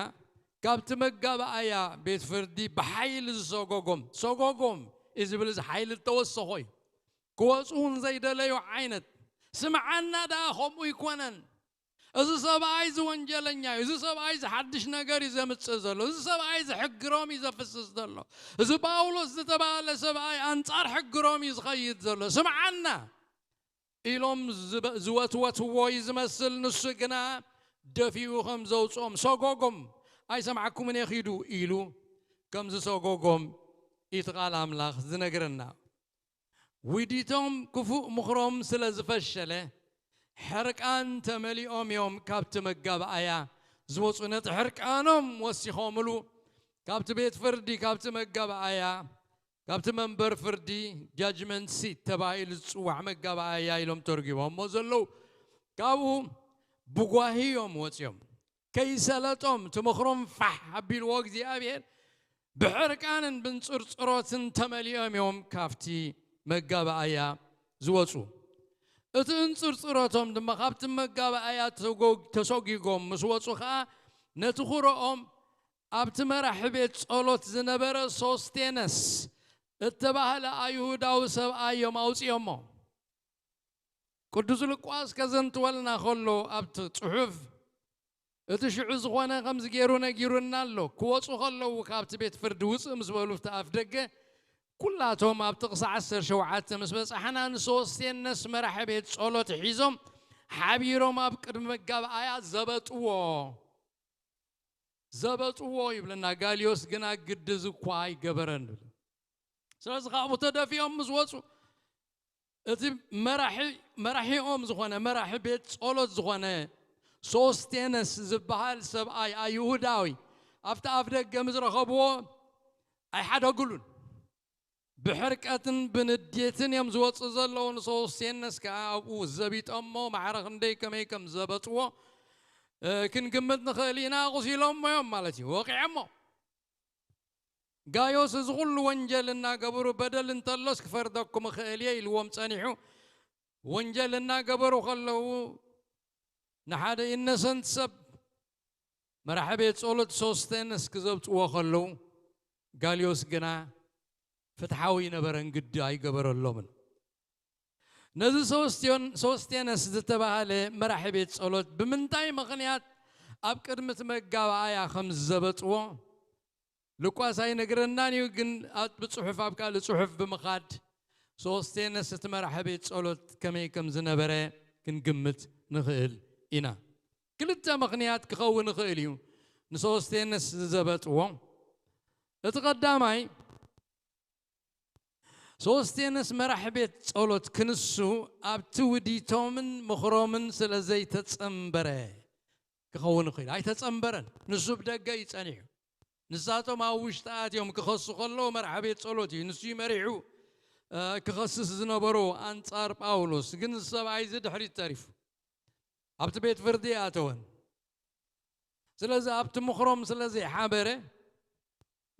ካብቲ መጋባኣያ ቤት ፍርዲ ብሓይሊ ዝሰጎጎም፣ ሰጎጎም እዩ ዝብል፣ እዚ ሓይሊ ዝተወሰኾ እዩ። ክወፁ እውን ዘይደለዩ ዓይነት። ስምዓና ደኣ ከምኡ ይኮነን። እዚ ሰብኣይ እዚ ወንጀለኛ እዩ፣ እዚ ሰብኣይ እዚ ሓድሽ ነገር እዩ ዘምፅእ ዘሎ፣ እዚ ሰብኣይ እዚ ሕግሮም እዩ ዘፍስስ ዘሎ፣ እዚ ጳውሎስ ዝተባህለ ሰብኣይ ኣንጻር ሕግሮም እዩ ዝኸይድ ዘሎ፣ ስምዓና ኢሎም ዝበ- ዝወትወትዎ እዩ ዝመስል። ንሱ ግና ደፊኡ ከም ዘውፅኦም ሰጎጎም፣ ኣይሰምዓኩምን እየ ኪዱ ኢሉ ከም ዝሰጎጎም እቲ ቃል ኣምላኽ ዝነግረና። ውዲቶም ክፉእ ምኽሮም ስለ ዝፈሸለ፣ ሕርቃን ተመሊኦም እዮም ካብቲ መጋባኣያ ዝወፁ። ነቲ ሕርቃኖም ወሲኾምሉ። ካብቲ ቤት ፍርዲ፣ ካብቲ መጋባኣያ፣ ካብቲ መንበር ፍርዲ፣ ጃጅመንት ሲት ተባሂሉ ዝፅዋዕ መጋባኣያ ኢሎም ተርጉሞሞ ዘለዉ፣ ካብኡ ብጓሂ እዮም ወፂኦም። ከይሰለጦም እቲ ምኽሮም ፋሕ ኣቢልዎ እግዚኣብሔር ብሕርቃንን ብንጽርጽሮትን ተመሊኦም እዮም ካብቲ መጋባኣያ ዝወፁ። እቲ እንጽርጽሮቶም ድማ ካብቲ መጋባኣያ ተጎ- ተሰጒጎም ምስ ወፁ ኸዓ፣ ነቲ ኹረኦም ኣብቲ መራሒ ቤት ጸሎት ዝነበረ ሶስቴነስ እተባህለ ኣይሁዳዊ ሰብኣይ እዮም ኣውፅኦሞ። ቅዱስ ሉቃስ ከዘንትወልና ከሎ ኣብቲ ጽሑፍ፣ እቲ ሽዑ ዝኾነ ከምዚ ገይሩ ነጊሩና ኣሎ። ክወፁ ከለዉ ካብቲ ቤት ፍርዲ ውፅእ ምስ በሉ ኣብቲ ኣፍ ደገ፣ ኩላቶም ኣብ ጥቕሲ ዓሰርተ ሸውዓተ ምስ በጻሕና፣ ንሶስቴነስ መራሒ ቤት ጸሎት ሒዞም ሓቢሮም ኣብ ቅድሚ መጋባኣያ ዘበጥዎ። ዘበጥዎ ይብለና። ጋልዮስ ግና ግዲ እዚ እኳ ኣይገበረን። ስለዚ ካብኡ ተደፊኦም ምስ ወፁ፣ እቲ መራሒ- መራሒኦም ዝኾነ፣ መራሒ ቤት ጸሎት ዝኾነ ሶስቴነስ ዝበሃል ሰብኣይ ኣይሁዳዊ ኣብቲ ኣፍ ደገ ምስ ረኸብዎ ኣይሓደጉሉን። ብሕርቀትን ብንዴትን እዮም ዝወፁ ዘለዉ። ንሶስቴነስ ከዓ ኣብኡ ዘቢጦሞ ማዕረ ክንደይ ከመይ ከም ዘበፅዎ ክንግምት ንኽእል ኢና። ኣቑሲሎሞ እዮም ማለት እዩ፣ ወቂዖሞ። ጋዮስ እዚ ኩሉ ወንጀል እናገበሩ በደል እንተሎስ ክፈርደኩም እኽእል እየ ኢልዎም ጸኒሑ። ወንጀል እናገበሩ ከለዉ ንሓደ ኢነሰንት ሰብ መራሒ ቤት ጸሎት ሶስቴነስ ክዘብጽዎ ከለዉ ጋልዮስ ግና ፍትሓዊ ይነበረን ግዲ ኣይገበረሎምን። ነዚ ሶስቴን- ሶስቴነስ ዝተባህለ መራሒ ቤት ጸሎት ብምንታይ ምኽንያት ኣብ ቅድሚ እቲ መጋባእያ ከም ዝዘበጥዎ ሉቃስ ኣይነግረናን እዩ፣ ግን ኣብ ብጽሑፍ ኣብ ካልእ ጽሑፍ ብምኻድ ሶስቴነስ እቲ መራሒ ቤት ጸሎት ከመይ ከም ዝነበረ ክንግምት ንኽእል ኢና። ክልተ ምኽንያት ክኸውን ይኽእል እዩ ንሶስቴነስ ዝዘበጥዎ። እቲ ቀዳማይ ሶስቴነስ መራሕ ቤት ጸሎት ክንሱ ኣብቲ ውዲቶምን ምኽሮምን ስለ ዘይተጸንበረ ክኸውን ይኽእል። ኣይተጸንበረን። ንሱ ብደገ እዩ ጸኒሑ። ንሳቶም ኣብ ውሽጢ ኣትዮም ክኸሱ ከለዉ መራሕ ቤት ጸሎት እዩ። ንሱ እዩ መሪሑ፣ እ፣ ክኸስስ ዝነበሮ ኣንጻር ጳውሎስ። ግን እዚ ሰብኣይ እዚ ድሕሪት ተሪፉ። ኣብቲ ቤት ፍርዲ ኣተወን። ስለዚ ኣብቲ ምኽሮም ስለ ዘይሓበረ፣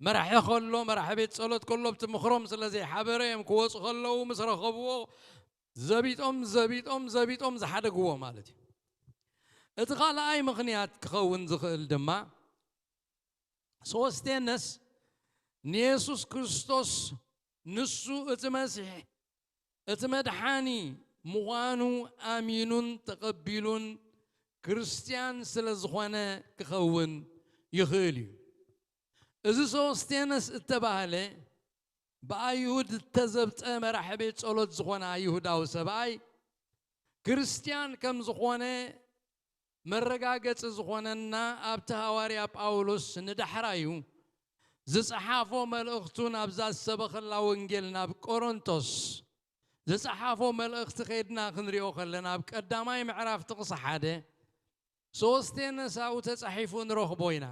መራሒ ከሎ፣ መራሒ ቤት ጸሎት ከሎ ኣብቲ ምኽሮም ስለ ዘይሓበረ እዮም ክወጹ ከለዉ ምስ ረኸብዎ ዘቢጦም፣ ዘቢጦም፣ ዘቢጦም ዝሓደግዎ ማለት እዩ። እቲ ካልኣይ ምኽንያት ክኸውን ዝኽእል ድማ ሶስቴነስ ንየሱስ ክርስቶስ ንሱ እቲ መሲሕ እቲ መድሓኒ ምዃኑ ኣሚኑን ተቐቢሉን ክርስትያን ስለ ዝኾነ ክኸውን ይኽእል እዩ። እዚ ሶስቴነስ እተባህለ ብኣይሁድ እተዘብጠ መራሒ ቤት ጸሎት ዝኾነ ኣይሁዳዊ ሰብኣይ ክርስትያን ከም ዝኾነ መረጋገጺ ዝኾነና ኣብቲ ሃዋርያ ጳውሎስ ንዳሕራዩ ዝጸሓፎ መልእኽቱ ናብዛ ዝሰበኸላ ወንጌል ናብ ቆሮንቶስ ዝጸሓፎ መልእኽቲ ከይድና ክንሪኦ ከለና ኣብ ቀዳማይ ምዕራፍ ጥቕሲ ሓደ ሶስቴነስ ኣብኡ ተጻሒፉ ንረኽቦ ኢና።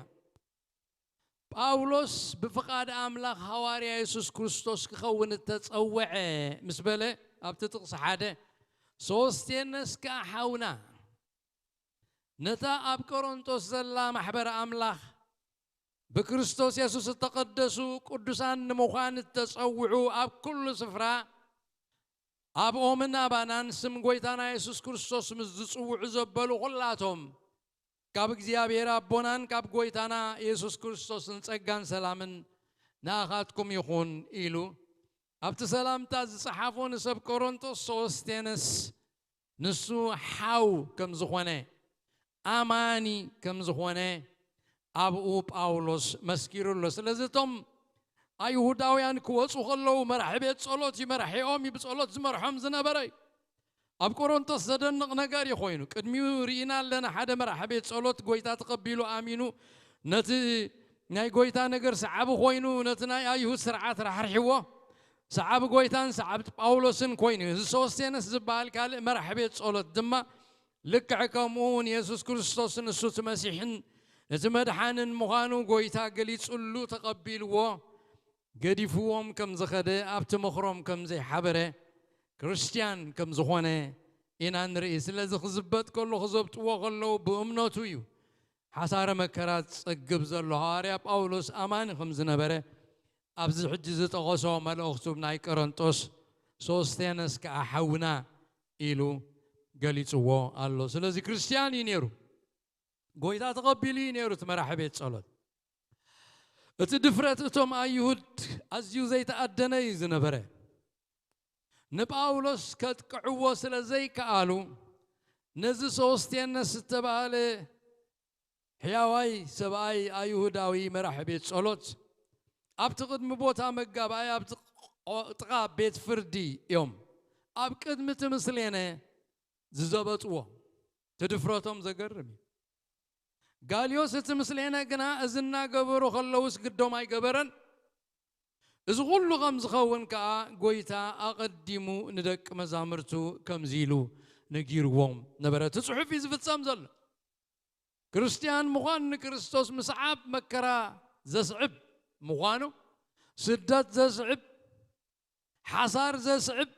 ጳውሎስ ብፍቓድ ኣምላኽ ሃዋርያ የሱስ ክርስቶስ ክኸውን እተጸውዐ ምስ በለ ኣብቲ ጥቕሲ ሓደ ሶስቴነስ ከኣ ሓውና ነታ ኣብ ቆሮንቶስ ዘላ ማሕበር ኣምላኽ ብክርስቶስ የሱስ እተቐደሱ ቅዱሳን ንምዃን እተጸውዑ ኣብ ኩሉ ስፍራ ኣብኦምን ኣባናን ስም ጐይታና የሱስ ክርስቶስ ምስ ዝጽውዑ ዘበሉ ኹላቶም ካብ እግዚኣብሔር ኣቦናን ካብ ጐይታና የሱስ ክርስቶስን ጸጋን ሰላምን ንኣኻትኩም ይኹን ኢሉ ኣብቲ ሰላምታ ዝጸሓፎ ንሰብ ቆሮንቶስ ሶስቴነስ ንሱ ሓው ከም ዝኾነ ኣማኒ ከም ዝኾነ ኣብኡ ጳውሎስ መስኪሩ ኣሎ። ስለዚ እቶም ኣይሁዳውያን ክወፁ ከለዉ መራሒ ቤት ጸሎት እዩ መራሒኦም እዩ ብጸሎት ዝመርሖም ዝነበረ እዩ። ኣብ ቆሮንቶስ ዘደንቕ ነገር እዩ ኮይኑ። ቅድሚኡ ርኢና ኣለና ሓደ መራሒ ቤት ጸሎት ጐይታ ተቐቢሉ ኣሚኑ ነቲ ናይ ጐይታ ነገር ሰዓቢ ኮይኑ ነቲ ናይ ኣይሁድ ስርዓት ራሕርሕዎ ሰዓቢ ጐይታን ሰዓቢ ጳውሎስን ኮይኑ። እዚ ሶስቴነስ ዝበሃል ካልእ መራሒ ቤት ጸሎት ድማ ልክዕ ከምኡ እውን የሱስ ክርስቶስን እሱ እቲ መሲሕን እቲ መድሓንን ምዃኑ ጐይታ ገሊጹሉ ተቐቢልዎ ገዲፍዎም ከም ዝኸደ ኣብቲ ምኽሮም ከም ዘይሓበረ ክርስትያን ከም ዝኾነ ኢና ንርኢ። ስለዚ ክዝበጥ ከሎ ክዘብጥዎ ከለዉ ብእምነቱ እዩ ሓሳረ መከራ ዝጸግብ ዘሎ። ሃዋርያ ጳውሎስ ኣማኒ ከም ዝነበረ ኣብዚ ሕጂ ዝጠቐሶ መልእኽቱ ናይ ቆሮንጦስ ሶስቴነስ ከኣ ሓውና ኢሉ ገሊጽዎ ኣሎ። ስለዚ ክርስትያን እዩ ነይሩ። ጐይታ ተቐቢሉ እዩ ነይሩ እቲ መራሒ ቤት ጸሎት። እቲ ድፍረት እቶም ኣይሁድ ኣዝዩ ዘይተኣደነ እዩ ዝነበረ። ንጳውሎስ ከጥቅዕዎ ስለ ዘይከኣሉ ነዚ ሶስቴነስ ዝተባህለ ሕያዋይ ሰብኣይ ኣይሁዳዊ መራሒ ቤት ጸሎት ኣብቲ ቅድሚ ቦታ መጋባይ ኣብቲ ጥቓ ቤት ፍርዲ እዮም ኣብ ቅድሚ እቲ ምስሌነ ዝዘበጥዎ። እቲ ድፍረቶም ዘገርም እዩ። ጋልዮስ እቲ ምስሌነ ግና እዚ እናገበሩ ከለውስ ግዶም ኣይገበረን። እዚ ኩሉ ከም ዝኸውን ከኣ ጐይታ ኣቐዲሙ ንደቂ መዛምርቱ ከምዚ ኢሉ ነጊርዎም ነበረ። እቲ ጽሑፍ እዩ ዝፍጸም ዘሎ። ክርስትያን ምዃን ንክርስቶስ ምስዓብ መከራ ዘስዕብ ምዃኑ፣ ስደት ዘስዕብ፣ ሓሳር ዘስዕብ፣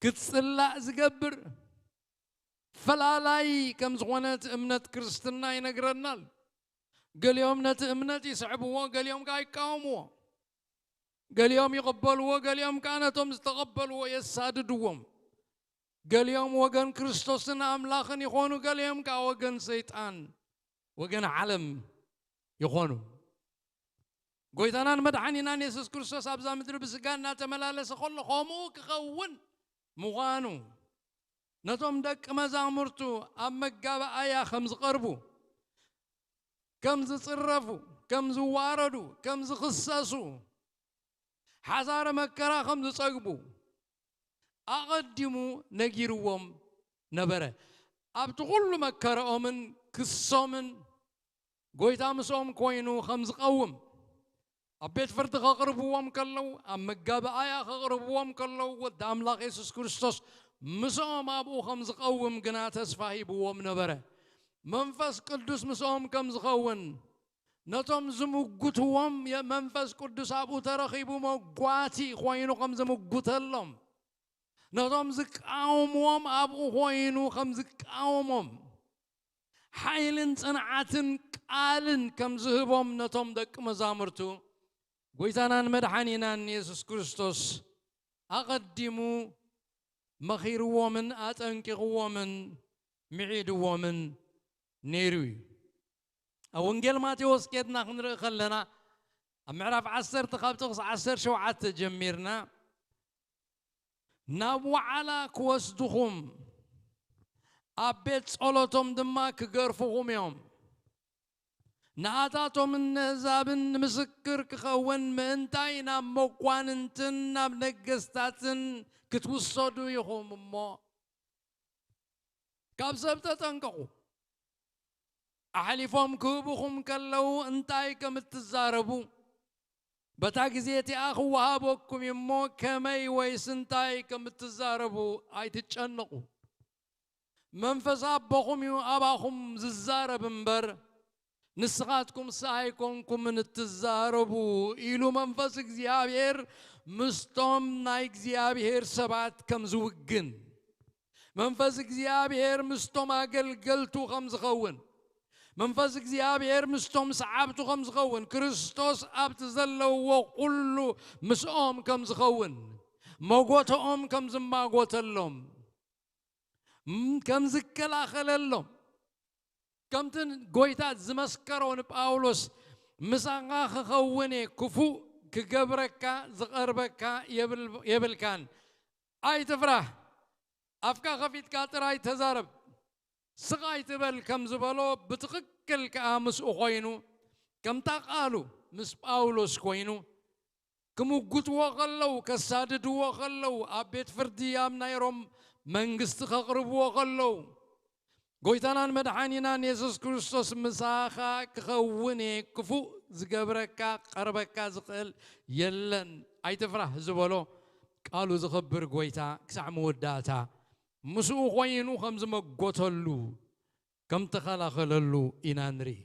ክትጽላእ ዝገብር ፈላላይ ከም ዝኾነ እቲ እምነት ክርስትና ይነግረናል። ገሊኦም ነቲ እምነት ይስዕብዎ፣ ገሊኦም ከኣ ይቃወምዎ። ገሊኦም ይቕበልዎ፣ ገሊኦም ከኣ ነቶም ዝተቐበልዎ የሳድድዎም። ገሊኦም ወገን ክርስቶስን ኣምላኽን ይኾኑ፣ ገሊኦም ከኣ ወገን ሰይጣን፣ ወገን ዓለም ይኾኑ። ጎይታናን መድሓኒናን የሱስ ክርስቶስ ኣብዛ ምድሪ ብስጋ እናተመላለሰ ከሎ ከምኡ ክኸውን ምዃኑ ነቶም ደቂ መዛሙርቱ ኣብ መጋባእያ ከም ዝቐርቡ፣ ከም ዝጽረፉ፣ ከም ዝዋረዱ፣ ከም ዝኽሰሱ፣ ሓሳረ መከራ ከም ዝጸግቡ ኣቐዲሙ ነጊርዎም ነበረ። ኣብቲ ኩሉ መከራኦምን ክሶምን ጎይታ ምስኦም ኮይኑ ከም ዝቐውም፣ ኣብ ቤት ፍርዲ ከቕርብዎም ከለዉ፣ ኣብ መጋባእያ ከቕርብዎም ከለዉ፣ ወዲ ኣምላኽ የሱስ ክርስቶስ ምስኦም ኣብኡ ከም ዝቐውም ግና ተስፋ ሂብዎም ነበረ። መንፈስ ቅዱስ ምስኦም ከም ዝኸውን፣ ነቶም ዝምጉትዎም የ-፣ መንፈስ ቅዱስ ኣብኡ ተረኺቡ መጓቲ ኮይኑ ከም ዝምጉተሎም፣ ነቶም ዝቃወምዎም ኣብኡ ኮይኑ ከም ዝቃወሞም፣ ሓይልን ጽንዓትን ቃልን ከም ዝህቦም ነቶም ደቂ መዛሙርቱ ጎይታናን መድሓኒናን የሱስ ክርስቶስ ኣቐዲሙ መኺርዎምን ኣጠንቂቕዎምን ምዒድዎምን ነይሩ እዩ። ኣብ ወንጌል ማቴዎስ ኬድና ክንርኢ ከለና፣ ኣብ ምዕራፍ ዓሰርተ ካብ ጥቕሲ ዓሰርተ ሸውዓተ ጀሚርና፣ ናብ ዋዕላ ክወስድኹም፣ ኣብ ቤት ጸሎቶም ድማ ክገርፍኹም እዮም። ንኣታቶምን ንህዛብን ንምስክር ክኸውን ምእንታይ ናብ መኳንንትን ናብ ነገስታትን ክትውሰዱ ኢኹም እሞ፣ ካብ ሰብ ተጠንቀቑ። ኣሕሊፎም ክህቡኹም ከለዉ እንታይ ከም እትዛረቡ፣ በታ ግዜ እቲኣ ክወሃበኩም እዩ እሞ፣ ከመይ ወይስ እንታይ ከም እትዛረቡ ኣይትጨነቑ። መንፈስ ኣቦኹም እዩ ኣባኹም ዝዛረብ እምበር፣ ንስኻትኩምስ ኣይኮንኩምን እትዛረቡ፣ ኢሉ መንፈስ እግዚኣብሔር ምስቶም ናይ እግዚኣብሔር ሰባት ከም ዝውግን፣ መንፈስ እግዚኣብሔር ምስቶም ኣገልገልቱ ከም ዝኸውን፣ መንፈስ እግዚኣብሔር ምስቶም ሰዓብቱ ከም ዝኸውን፣ ክርስቶስ ኣብቲ ዘለውዎ ኩሉ ምስኦም ከም ዝኸውን፣ መጎተኦም ከም ዝማጎተሎም፣ ም-፣ ከም ዝከላኸለሎም፣ ከምቲ ጎይታ ዝመስከሮ ንጳውሎስ፣ "ምሳኻ ክኸውን እየ፣ ክፉእ ክገብረካ ዝቐርበካ የብል-፣ የብልካን። ኣይትፍራህ፣ ኣፍካ ከፊትካ ጥራይ ተዛረብ፣ ስቕ ኣይትበል" ከም ዝበሎ፣ ብትኽክል ከኣ ምስኡ ኮይኑ፣ ከምታ ቃሉ ምስ ጳውሎስ ኮይኑ፣ ክምጉትዎ ከለዉ፣ ከሳድድዎ ከለዉ፣ ኣብ ቤት ፍርዲ ኣብ ናይ ሮም መንግስቲ ከቕርብዎ ከለዉ፣ ጎይታናን መድሓኒናን የሱስ ክርስቶስ፣ "ምሳኻ ክኸውን እየ፣ ክፉእ ዝገብረካ፣ ክቐርበካ ዝኽእል የለን፣ ኣይትፍራህ" ዝበሎ ቃሉ ዘኽብር ጎይታ፣ ክሳዕ መወዳእታ ምስኡ ኮይኑ ከም ዝመጎተሉ፣ ከም ተኸላኸለሉ ኢና ንርኢ።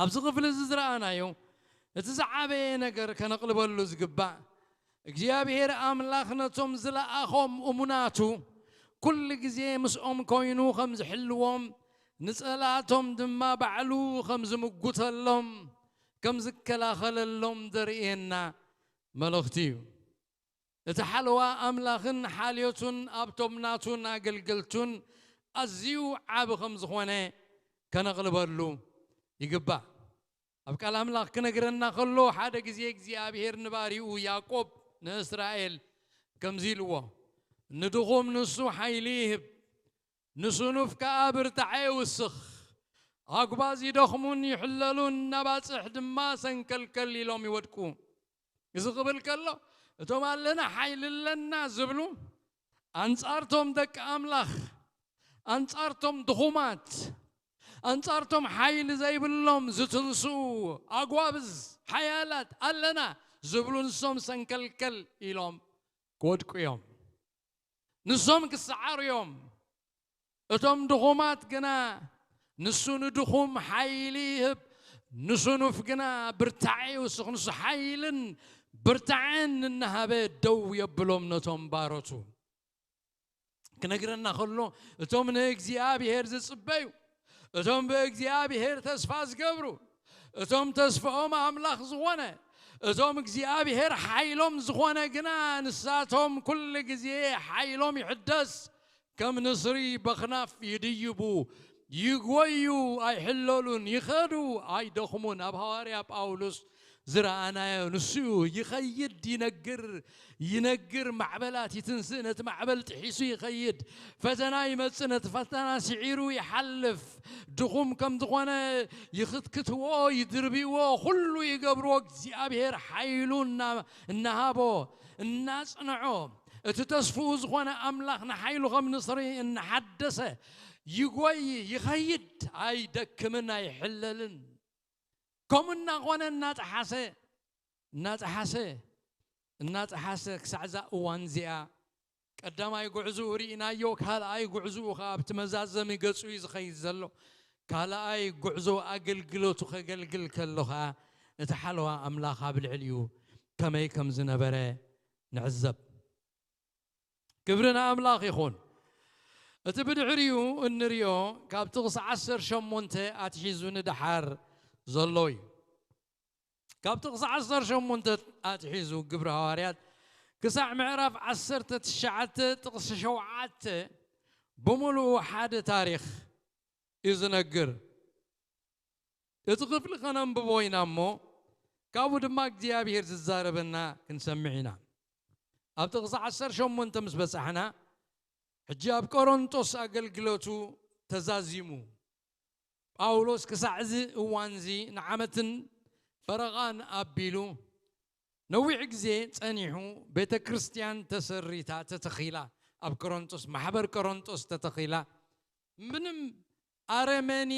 ኣብዚ ክፍሊ እዚ ዝረኣናዮ፣ እቲ ዝዓበየ ነገር ከነቕልበሉ ዝግባእ፣ እግዚኣብሔር ኣምላኽ ነቶም ዝለኣኾም እሙናቱ፣ ኩሉ ግዜ ምስኦም ኮይኑ ከም ዝሕልዎም፣ ንጸላእቶም ድማ ባዕሉ ከም ዝምጉተሎም፣ ከም ዝከላኸለሎም ዘርእየና መልእኽቲ እዩ። እቲ ሓለዋ ኣምላኽን ሓልዮቱን ኣብቶም ናቱን ኣገልገልቱን ኣዝዩ ዓቢ ከም ዝኾነ ከነቕልበሉ ይግባእ። ኣብ ቃል ኣምላኽ ክነግረና ከሎ፣ ሓደ ግዜ እግዚኣብሔር ንባሪኡ ያዕቆብ፣ ንእስራኤል፣ ከምዚ ኢልዎ፣ "ንድኹም ንሱ ሓይሊ ይህብ፣ ንስኑፍ ከኣ ብርታዐ ይውስኽ። ኣጉባዝ ይደኽሙን ይሕለሉን፣ ኣባጽሕ ድማ ሰንከልከል ኢሎም ይወድቁ።" እዚ ክብል ከሎ፣ እቶም ኣለና፣ ሓይሊ ኣለና ዝብሉ፣ ኣንጻርቶም ደቂ ኣምላኽ፣ ኣንጻርቶም ድኹማት፣ ኣንጻርቶም ሓይሊ ዘይብሎም ዝትንስኡ ኣጓብዝ፣ ሓያላት ኣለና ዝብሉ፣ ንሶም ሰንከልከል ኢሎም ክወድቁ እዮም። ንሶም ክሰዓሩ እዮም። እቶም ድኹማት ግና፣ ንሱ ንድኹም ሓይሊ ይህብ፣ ንስኑፍ ግና ብርታዐ ይውስኽ። ንሱ ሓይልን ብርታዐን እናሃበ ደው የብሎም ነቶም ባሮቱ። ክነግረና ከሎ፣ እቶም ንእግዚኣብሔር ዝጽበዩ፣ እቶም ብእግዚኣብሔር ተስፋ ዝገብሩ፣ እቶም ተስፋኦም ኣምላኽ ዝኾነ፣ እቶም እግዚኣብሔር ሓይሎም ዝኾነ ግና፣ ንሳቶም ኩሉ ግዜ ሓይሎም ይሕደስ፣ ከም ንስሪ በኽናፍ ይድይቡ፣ ይጎዩ፣ ኣይሕለሉን፣ ይኸዱ፣ ኣይደኽሙን። ኣብ ሃዋርያ ጳውሎስ ዝረኣናዮ ንሱ እዩ። ይኸይድ፣ ይነግር፣ ይነግር፣ ማዕበላት ይትንስእ፣ ነቲ ማዕበል ጥሒሱ ይኸይድ። ፈተና ይመጽእ፣ ነቲ ፈተና ስዒሩ ይሓልፍ። ድኹም ከም ዝኾነ ይኽትክትዎ፣ ይድርብይዎ፣ ኩሉ ይገብርዎ። እግዚኣብሔር ሓይሉ እና-፣ እናሃቦ፣ እናጽንዖ፣ እቲ ተስፍኡ ዝኾነ ኣምላኽ ንሓይሉ ከም ንስሪ እናሓደሰ ይጎይ፣ ይኸይድ፣ ኣይደክምን፣ ኣይሕለልን። ከምኡ እናኾነ እናጠሓሰ፣ እናጠሓሰ፣ እናጠሓሰ ክሳዕ እዛ እዋን እዚኣ ቀዳማይ ጉዕዞኡ ርኢናዮ፣ ካልኣይ ጉዕዞኡ ኸዓ ኣብቲ መዛዘሚ ገጹ እዩ ዝኸይድ ዘሎ። ካልኣይ ጉዕዞ ኣገልግሎቱ ከገልግል ከሎ ኸዓ እቲ ሓለዋ ኣምላኽ ኣብ ልዕሊኡ ከመይ ከም ዝነበረ ንዕዘብ። ክብሪ ንኣምላኽ ይኹን። እቲ ብድሕሪኡ እንሪኦ ካብ ጥቕሲ ዓሰርተ ሸሞንተ ኣትሒዙ ንደሓር ዘሎ እዩ። ካብ ጥቕሲ ዓሰርተ ሸሞንተ ኣትሒዙ ግብሪ ሃዋርያት ክሳዕ ምዕራፍ ዓሰርተ ትሽዓተ ጥቕሲ ሸውዓተ ብምሉኡ ሓደ ታሪኽ እዩ ዝነግር። እቲ ክፍሊ ከነንብቦ ኢና እሞ፣ ካብኡ ድማ እግዚኣብሔር ዝዛረበና ክንሰምዕ ኢና። ኣብ ጥቕሲ ዓሰርተ ሸሞንተ ምስ በጻሕና፣ ሕጂ ኣብ ቆሮንጦስ ኣገልግሎቱ ተዛዚሙ። ጳውሎስ ክሳዕ እዚ እዋንዚ ንዓመትን ፈረቓን ኣቢሉ ነዊሕ ግዜ ጸኒሑ፣ ቤተ ክርስቲያን ተሰሪታ፣ ተተኺላ፣ ኣብ ቆሮንጦስ፣ ማሕበር ቆሮንጦስ ተተኺላ። ምንም ኣረመኔ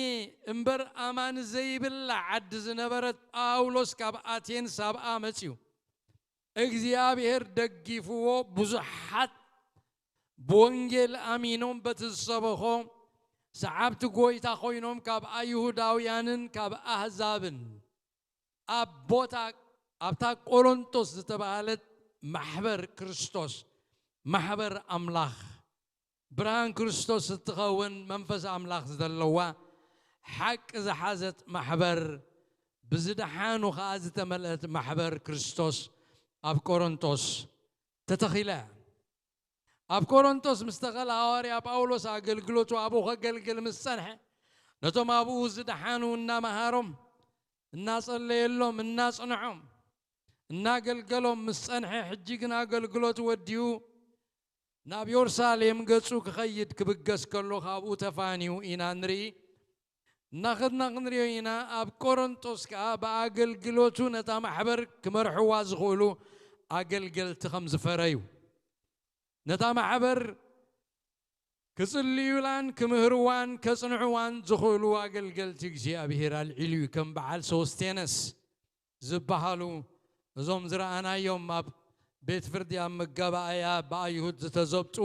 እምበር ኣማኒ ዘይብላ ዓዲ ዝነበረት ጳውሎስ ካብ ኣቴንስ ኣብኣ መጺኡ። እግዚኣብሔር ደጊፍዎ ብዙሓት ብወንጌል ኣሚኖም በቲ ዝሰበኾ ሰዓብቲ ጐይታ ኾይኖም ካብ ኣይሁዳውያንን ካብ ኣህዛብን ኣብ ቦታ ኣብታ ቆሮንቶስ ዝተባህለት ማሕበር ክርስቶስ፣ ማሕበር ኣምላኽ፣ ብርሃን ክርስቶስ እትኸውን መንፈስ ኣምላኽ ዘለዋ ሓቂ ዝሓዘት ማሕበር፣ ብዝደሓኑ ኸኣ ዝተመልአት ማሕበር ክርስቶስ ኣብ ቆሮንቶስ ተተኺላ እያ። ኣብ ቆሮንቶስ ምስ ተኸለ ሃዋርያ ጳውሎስ ኣገልግሎቱ ኣብኡ ኸገልግል ምስ ጸንሐ፣ ነቶም ኣብኡ ዝደሓኑ እናመሃሮም፣ እናጸለየሎም፣ እናጽንዖም፣ እናገልገሎም ምስ ጸንሐ፣ ሕጂ ግን ኣገልግሎቱ ወዲኡ ናብ ዮርሳሌም ገጹ ክኸይድ ክብገስ ከሎ ካብኡ ተፋንዩ ኢና ንርኢ። እናኸድና ክንሪኦ ኢና። ኣብ ቆሮንጦስ ከኣ ብኣገልግሎቱ ነታ ማሕበር ክመርሕዋ ዝኽእሉ ኣገልገልቲ ከም ዝፈረዩ፣ ነታ ማሕበር ክጽልዩላን ክምህርዋን ከጽንዕዋን ዝኽእሉ ኣገልገልቲ እግዚኣብሔር ኣልዒሉ እዩ። ከም በዓል ሶስቴነስ ዝበሃሉ፣ እዞም ዝረኣናዮም ኣብ ቤት ፍርዲ ኣብ መጋባእያ ብኣይሁድ ዝተዘብጡ፣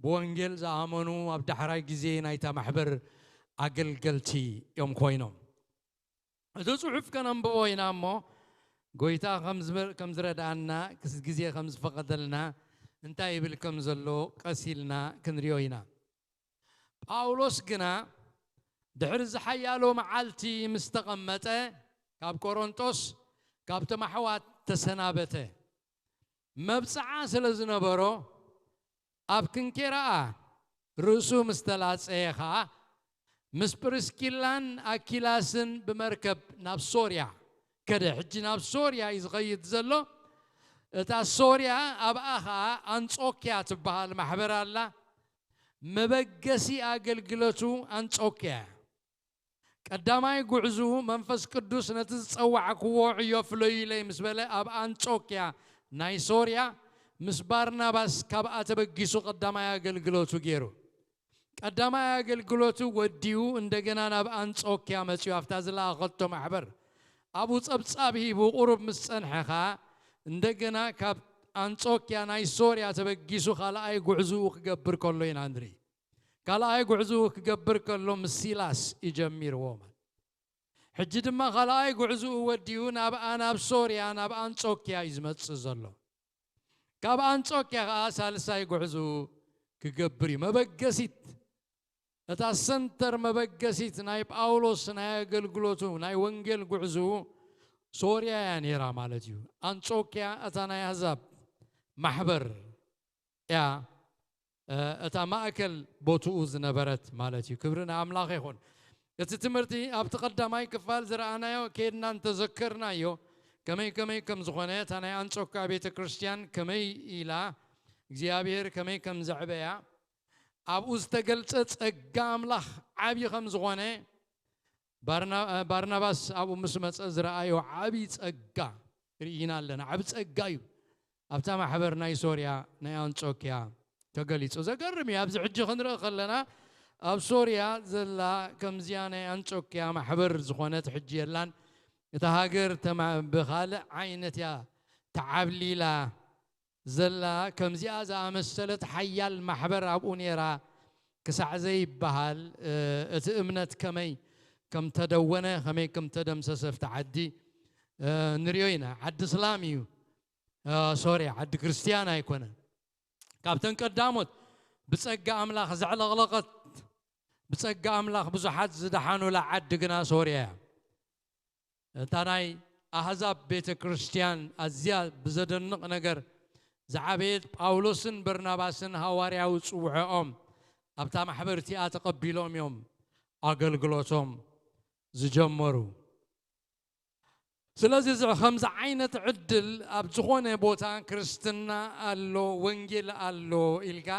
ብወንጌል ዝኣመኑ፣ ኣብ ዳሕራይ ግዜ ናይታ ማሕበር ኣገልገልቲ እዮም ኮይኖም። እቲ ጽሑፍ ከነንብቦ ኢና እሞ፣ ጐይታ ከም ዝበ-፣ ከም ዝረድኣና፣ ክስ-፣ ግዜ ከም ዝፈቐደልና፣ እንታይ ይብል ከም ዘሎ ቀስ ኢልና ክንሪኦ ኢና። ጳውሎስ ግና ድሕሪ ዝሓያሎ መዓልቲ ምስ ተቐመጠ፣ ካብ ቆሮንጦስ ካብቶም ኣሕዋት ተሰናበተ። መብጽዓ ስለ ዝነበሮ፣ ኣብ ክንኬራኣ ርእሱ ምስ ተላጸየ ኸኣ፣ ምስ ፕርስኪላን ኣኪላስን ብመርከብ ናብ ሶርያ ከደ። ሕጂ ናብ ሶርያ እዩ ዝኸይድ ዘሎ። እታ ሶርያ፣ ኣብኣ ኸኣ ኣንጾክያ ትበሃል ማሕበር ኣላ። መበገሲ ኣገልግሎቱ ኣንጾክያ። ቀዳማይ ጉዕዝኡ መንፈስ ቅዱስ ነቲ ዝጸዋዕክዎ ዕዮ ፍለዩለይ ምስ በለ ኣብ ኣንጾክያ ናይ ሶርያ ምስ ባርናባስ ካብኣ ተበጊሱ ቀዳማይ ኣገልግሎቱ ገይሩ። ቀዳማይ ኣገልግሎቱ ወዲኡ እንደገና ናብ ኣንጾክያ መጺኡ ኣብታ ዝለኣኸቶ ማሕበር ኣብኡ ጸብጻብ ሂቡ ቁሩብ ምስ ጸንሐ ኸኣ እንደገና ካብ ኣንጾክያ ናይ ሶርያ ተበጊሱ ካልኣይ ጉዕዝኡ ክገብር ከሎ ኢና ንርኢ። ካልኣይ ጉዕዝኡ ክገብር ከሎ ምስ ሲላስ እዩ ጀሚርዎ ማለት። ሕጂ ድማ ካልኣይ ጉዕዝኡ ወዲኡ ናብ ናብ ሶርያ ናብ ኣንጾክያ እዩ ዝመጽእ ዘሎ። ካብ ኣንጾክያ ኸኣ ሳልሳይ ጉዕዝኡ ክገብር እዩ። መበገሲት እታ ሰንተር መበገሲት ናይ ጳውሎስ ናይ ኣገልግሎቱ ናይ ወንጌል ጉዕዝኡ ሶርያ እያ ነይራ ማለት እዩ። ኣንጾክያ እታ ናይ ኣህዛብ ማሕበር እያ እታ ማእከል ቦትኡ ዝነበረት ማለት እዩ። ክብሪ ንኣምላኽ ይኹን። እቲ ትምህርቲ ኣብቲ ቀዳማይ ክፋል ዝረኣናዮ ከይድና እንተዘከርናዮ ከመይ ከመይ ከም ዝኾነ እታ ናይ ኣንጾካ ቤተ ክርስቲያን ከመይ ኢላ እግዚኣብሔር ከመይ ከም ዘዕበያ ኣብኡ ዝተገልጸ ጸጋ ኣምላኽ ዓብዪ ከም ዝኾነ ባርናባስ ኣብኡ ምስ መጸ ዝረኣዮ ዓብዪ ጸጋ ርኢና ኣለና። ዓብዪ ጸጋ እዩ ኣብታ ማሕበር ናይ ሶርያ ናይ ኣንጾክያ ተገሊጹ። ዘገርም እዩ። ኣብዚ ሕጂ ክንርኢ ከለና ኣብ ሶርያ ዘላ ከምዚያ ናይ ኣንጾክያ ማሕበር ዝኾነት ሕጂ የላን። እታ ሃገር ብኻልእ ዓይነት እያ ተዓብሊላ ዘላ። ከምዚኣ ዝኣመሰለት ሓያል ማሕበር ኣብኡ ነይራ ክሳዕ ዘይበሃል እቲ እምነት ከመይ ከም ተደወነ ከመይ ከም ተደምሰሰ ኣብቲ ዓዲ ንሪኦ ኢና። ዓዲ እስላም እዩ ሶርያ፣ ዓዲ ክርስትያን ኣይኮነን። ካብተን ቀዳሞት ብጸጋ ኣምላኽ ዘዕለቕለቐት ብጸጋ ኣምላኽ ብዙሓት ዝደሓኑላ ዓዲ ግና ሶርያ እያ። እታ ናይ ኣህዛብ ቤተ ክርስትያን ኣዝያ ብዘደንቕ ነገር ዝዓበየት ጳውሎስን በርናባስን ሃዋርያዊ ጽውዐኦም ኣብታ ማሕበር እቲኣ ተቐቢሎም እዮም ኣገልግሎቶም ዝጀመሩ። ስለዚ እዚ ከምዚ ዓይነት ዕድል ኣብ ዝኾነ ቦታ ክርስትና ኣሎ፣ ወንጌል ኣሎ ኢልካ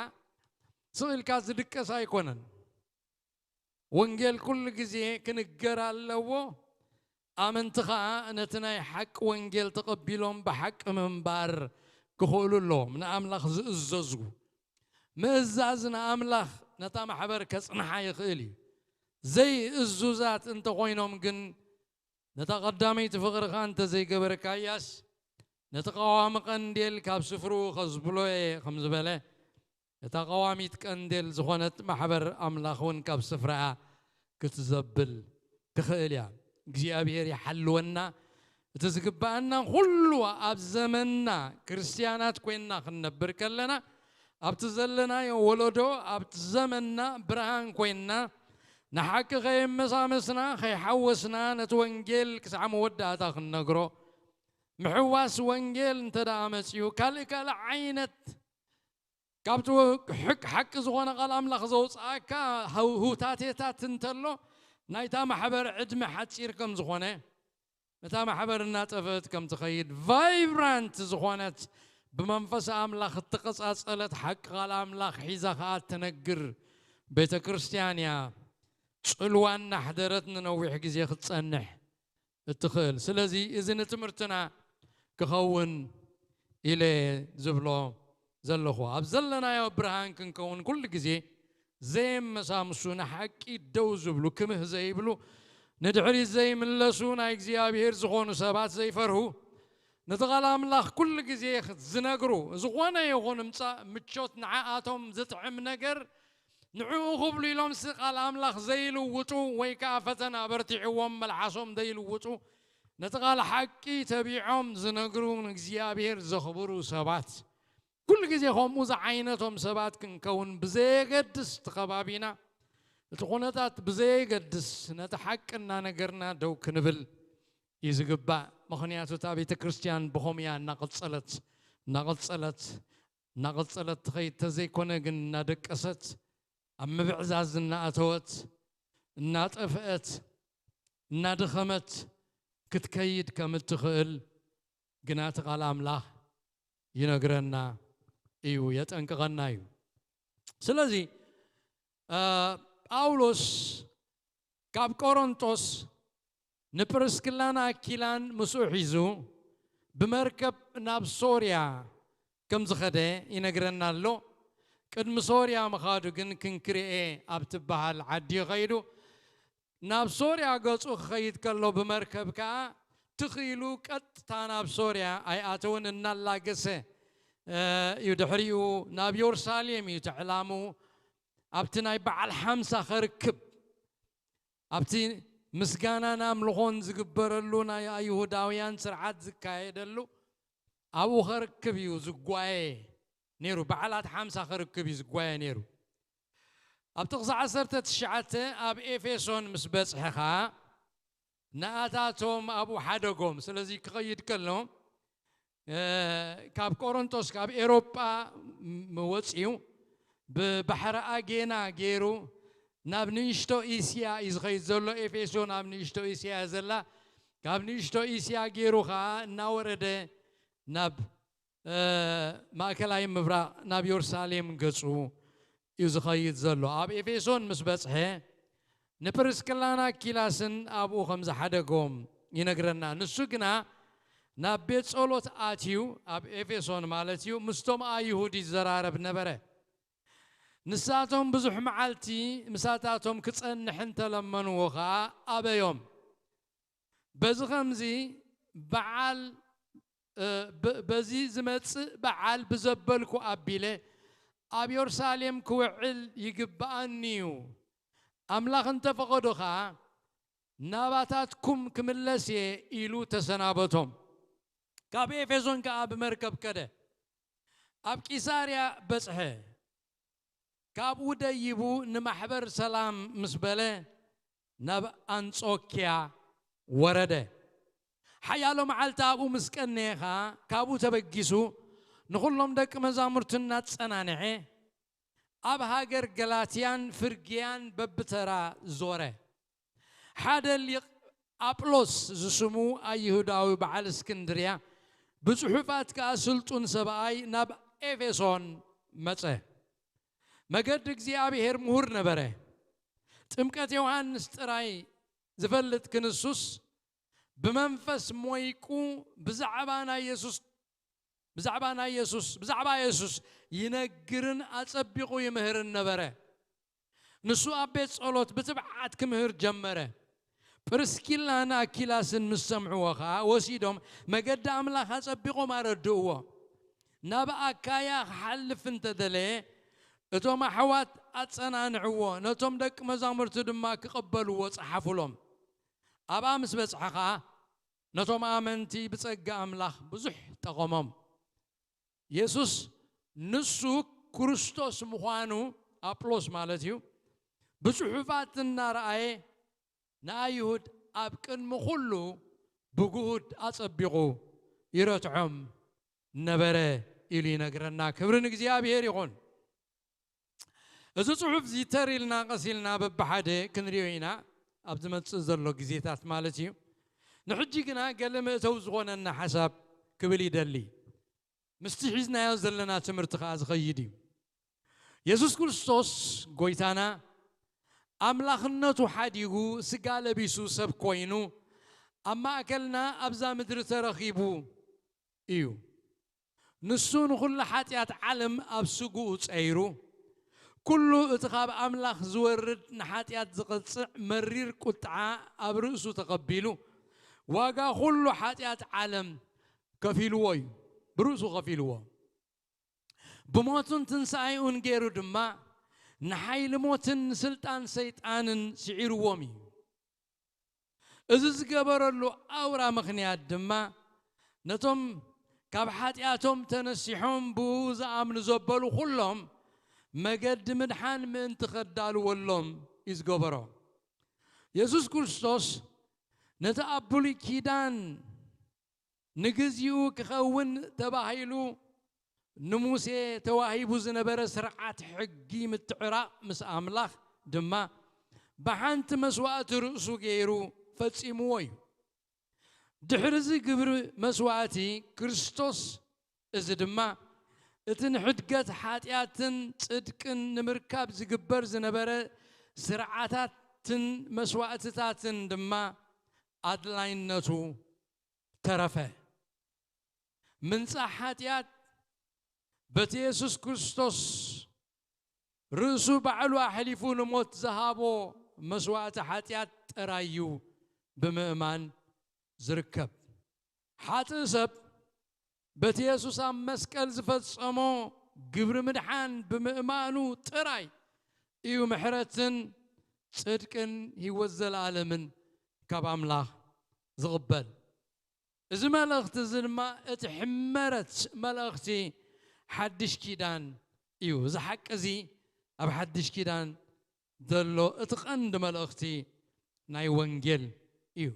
ስቕ ኢልካ ዝድቀስ ኣይኮነን። ወንጌል ኩሉ ግዜ ክንገር ኣለዎ። ኣመንቲ ኸኣ ነቲ ናይ ሓቂ ወንጌል ተቐቢሎም ብሓቂ ምንባር ክኽእሉ ኣለዎም። ንኣምላኽ ዝእዘዙ ምእዛዝ ንኣምላኽ ነታ ማሕበር ከጽንሓ ይኽእል እዩ። ዘይእዙዛት እንተኾይኖም ግን ነታ ቀዳመይቲ ፍቕርኻ እንተዘይገበርካያስ ነቲ ቀዋሚ ቀንዴል ካብ ስፍርኡ ከዝብሎ እየ ከም ዝበለ እታ ቀዋሚት ቀንዴል ዝኾነት ማሕበር ኣምላኽ እውን ካብ ስፍራኣ ክትዘብል ትኽእል እያ። እግዚኣብሔር ይሓልወና። እቲ ዝግብኣና ኩሉ ኣብ ዘመንና ክርስትያናት ኮይንና ክንነብር ከለና ኣብቲ ዘለናዮ ወለዶ ኣብቲ ዘመንና ብርሃን ኮይንና ንሓቂ ከየመሳመስና ከይሓወስና ነቲ ወንጌል ክሳዕ መወዳእታ ክንነግሮ ምሕዋስ ወንጌል እንተ ደኣ መጺኡ ካልእ ካልእ ዓይነት ካብቲ ሕቅ ሓቂ ዝኾነ ቃል ኣምላኽ ዘውፅኣካ ህውታቴታት እንተሎ ናይታ ማሕበር ዕድመ ሓፂር ከም ዝኾነ ነታ ማሕበር እናጠፈት ከም ትኸይድ ቫይብራንት ዝኾነት ብመንፈስ ኣምላኽ እተቐጻጸለት ሓቂ ቃል ኣምላኽ ሒዛ ከኣ እትነግር ቤተ ክርስቲያን እያ። ጽልዋ እናሕደረት ንነዊሕ ግዜ ክትጸንሕ እትኽእል። ስለዚ እዚ ንትምህርትና ክኸውን ኢለ ዝብሎ ዘለኹ ኣብ ዘለናዮ ብርሃን ክንከውን ኩሉ ግዜ ዘየመሳምሱ ንሓቂ ደው ዝብሉ ክምህ ዘይብሉ ንድሕሪት ዘይምለሱ ናይ እግዚኣብሔር ዝኾኑ ሰባት ዘይፈርሁ ነቲ ቃል ኣምላኽ ኩሉ ግዜ ዝነግሩ ዝኾነ ይኹን ምጻእ ምቾት ንዓኣቶም ዝጥዕም ነገር ንዕኡ ክብሉ ኢሎምሲ ቃል ኣምላኽ ዘይልውጡ ወይ ከዓ ፈተና በርቲዕዎም መልሓሶም ዘይልውጡ ነቲ ቃል ሓቂ ተቢዖም ዝነግሩ ንእግዚኣብሔር ዘኽብሩ ሰባት ኩሉ ግዜ ከምኡ ዝዓይነቶም ሰባት ክንከውን ብዘየገድስ እቲ ከባቢና እቲ ኩነታት ብዘየገድስ ነቲ ሓቂ እናነገርና ደው ክንብል እዩ ዝግባእ። ምኽንያቱ እታ ቤተ ክርስቲያን ብኸምያ እናቐጸለት እናቐጸለት እናቐጸለት ትኸይድ ተዘይኮነ ግን እናደቀሰት ኣብ ምብዕዛዝ እናኣተወት እናጠፍአት እናደኸመት ክትከይድ ከም እትኽእል ግና እቲ ቃል ኣምላኽ ይነግረና እዩ፣ የጠንቅቐና እዩ። ስለዚ ጳውሎስ ካብ ቆሮንጦስ ንፕርስክላን ኣኪላን ምስኡ ሒዙ ብመርከብ ናብ ሶርያ ከም ዝኸደ ይነግረና ኣሎ። ቅድሚ ሶርያ ምኻዱ ግን ክንክርኤ ኣብ ትበሃል ዓዲ ኸይዱ ናብ ሶርያ ገጹ ክኸይድ ከሎ ብመርከብ ከኣ ትኺሉ ቀጥታ ናብ ሶርያ ኣይኣተውን እናላገሰ እዩ። ድሕሪኡ ናብ የሩሳሌም እዩ ትዕላሙ ኣብቲ ናይ በዓል ሓምሳ ኸርክብ ኣብቲ ምስጋናን ኣምልኾን ዝግበረሉ ናይ ኣይሁዳውያን ስርዓት ዝካየደሉ ኣብኡ ኸርክብ እዩ ዝጓየ ነይሩ። በዓላት ሓምሳ ኸርክብ እዩ ዝጓየ ነይሩ። ኣብ ጥቕሲ ዓሰርተ ትሽዓተ ኣብ ኤፌሶን ምስ በጽሐ ኸኣ ንኣታቶም ኣብኡ ሓደጎም። ስለዚ ክኸይድ ከሎ ካብ ቆሮንቶስ ካብ ኤሮጳ ወፂኡ ብባሕሪ ኣጌና ገይሩ ናብ ንእሽቶ እስያ እዩ ዝኸይድ ዘሎ። ኤፌሶ ናብ ንእሽቶ እስያ እያ ዘላ። ካብ ንእሽቶ እስያ ገይሩ ከዓ እናወረደ ናብ ማእከላይ ምብራቕ ናብ የሩሳሌም ገፁ እዩ ዝኸይድ ዘሎ። ኣብ ኤፌሶን ምስ በፅሐ ንፕርስቅላን ኣኪላስን ኣብኡ ከም ዝሓደጎም ይነግረና። ንሱ ግና ናብ ቤት ጸሎት ኣትዩ፣ ኣብ ኤፌሶን ማለት እዩ፣ ምስቶም ኣይሁድ ይዘራረብ ነበረ። ንሳቶም ብዙሕ መዓልቲ ምሳታቶም ክጸንሕ እንተለመንዎ ኸኣ ኣበዮም። በዚ ኸምዚ በዓል በዚ ዝመጽእ በዓል ብዘበልኩ ኣቢለ ኣብ የሩሳሌም ክውዕል ይግብኣኒ እዩ። ኣምላኽ እንተፈቐዶ ኸኣ ናባታትኩም ክምለስ እየ ኢሉ ተሰናበቶም። ካብ ኤፌሶን ከኣ ብመርከብ ከደ። ኣብ ቂሳርያ በጽሐ። ካብኡ ደይቡ ንማሕበር ሰላም ምስ በለ ናብ ኣንጾክያ ወረደ። ሓያሎ መዓልቲ ኣብኡ ምስ ቀነየ ኸኣ ካብኡ ተበጊሱ ንኹሎም ደቂ መዛሙርቱ እናጸናንዐ ኣብ ሃገር ገላትያን ፍርግያን በብተራ ዞረ። ሓደ ሊቕ ኣጵሎስ ዝስሙ ኣይሁዳዊ በዓል እስክንድርያ ብጽሑፋት ከኣ ስልጡን ሰብኣይ ናብ ኤፌሶን መጸ። መገዲ እግዚኣብሔር ምሁር ነበረ። ጥምቀት ዮሃንስ ጥራይ ዝፈልጥ ክንሱስ ብመንፈስ ሞይቁ ብዛዕባ ናይ የሱስ ብዛዕባ ናይ የሱስ ብዛዕባ የሱስ ይነግርን ኣጸቢቑ ይምህርን ነበረ። ንሱ ኣብ ቤት ጸሎት ብትብዓት ክምህር ጀመረ። ጵርስኪላን ኣኪላስን ምስ ሰምዕዎ ኸኣ ወሲዶም መገዲ ኣምላኽ ኣጸቢቖም ኣረድእዎ። ናብ ኣካያ ክሓልፍ እንተደለየ እቶም ኣሕዋት ኣጸናንዕዎ፣ ነቶም ደቂ መዛሙርቲ ድማ ክቐበልዎ ጸሓፉሎም። ኣብኣ ምስ በጽሐ ኸኣ ነቶም ኣመንቲ ብጸጋ ኣምላኽ ብዙሕ ጠቐሞም። የሱስ ንሱ ክርስቶስ ምዃኑ ኣጵሎስ ማለት እዩ ብጽሑፋት እናረኣየ ንኣይሁድ ኣብ ቅድሚ ኩሉ ብግሁድ ኣጸቢቑ ይረትዖም ነበረ ኢሉ ይነግረና። ክብሪ ንእግዚኣብሔር ይኹን። እዚ ጽሑፍ እዚ ተር ኢልና ቀስ ኢልና በብሓደ ክንሪኦ ኢና ኣብ ዝመጽእ ዘሎ ግዜታት ማለት እዩ። ንሕጂ ግና ገለ መእተው ዝኾነና ሓሳብ ክብል ይደሊ። ምስቲ ሒዝናዮ ዘለና ትምህርቲ ከኣ ዝኸይድ እዩ። የሱስ ክርስቶስ ጎይታና ኣምላኽነቱ ሓዲጉ ስጋ ለቢሱ ሰብ ኮይኑ ኣብ ማእከልና ኣብዛ ምድሪ ተረኺቡ እዩ። ንሱ ንኹሉ ሓጢኣት ዓለም ኣብ ስግኡ ጸይሩ፣ ኩሉ እቲ ካብ ኣምላኽ ዝወርድ ንሓጢኣት ዝቐጽዕ መሪር ቁጥዓ ኣብ ርእሱ ተቐቢሉ፣ ዋጋ ኩሉ ሓጢኣት ዓለም ከፊልዎ እዩ። ብርእሱ ከፊልዎ። ብሞቱን ትንሳኤኡን ገይሩ ድማ ንሓይሊ ሞትን ንስልጣን ሰይጣንን ስዒርዎም እዩ። እዚ ዝገበረሉ ኣውራ ምኽንያት ድማ ነቶም ካብ ሓጢኣቶም ተነሲሖም ብኡ ዝኣምኑ ዘበሉ ኩሎም መገዲ ምድሓን ምእንቲ ከዳልወሎም እዩ ዝገበሮ። የሱስ ክርስቶስ ነቲ ኣብ ብሉይ ኪዳን ንግዚኡ ክኸውን ተባሂሉ ንሙሴ ተዋሂቡ ዝነበረ ስርዓት ሕጊ ምትዕራቕ ምስ ኣምላኽ ድማ ብሓንቲ መስዋእቲ ርእሱ ገይሩ ፈጺምዎ እዩ። ድሕሪ እዚ ግብሪ መስዋእቲ ክርስቶስ፣ እዚ ድማ እቲ ንሕድገት ሓጢኣትን ጽድቅን ንምርካብ ዝግበር ዝነበረ ስርዓታትን መስዋእትታትን ድማ ኣድላይነቱ ተረፈ። ምንጻሕ ሓጢኣት በቲ የሱስ ክርስቶስ ርእሱ ባዕሉ ኣሕሊፉ ንሞት ዝሃቦ መስዋእቲ ሓጢኣት ጥራይ እዩ ብምእማን ዝርከብ። ሓጥእ ሰብ በቲ የሱስ ኣብ መስቀል ዝፈጸሞ ግብሪ ምድሓን ብምእማኑ ጥራይ እዩ ምሕረትን ጽድቅን ህይወት ዘለኣለምን ካብ ኣምላኽ ዝቕበል። እዚ መልእኽቲ እዚ ድማ እቲ ሕመረት መልእኽቲ ሓድሽ ኪዳን እዩ። እዚ ሓቂ እዚ ኣብ ሓድሽ ኪዳን ዘሎ እቲ ቀንዲ መልእኽቲ ናይ ወንጌል እዩ።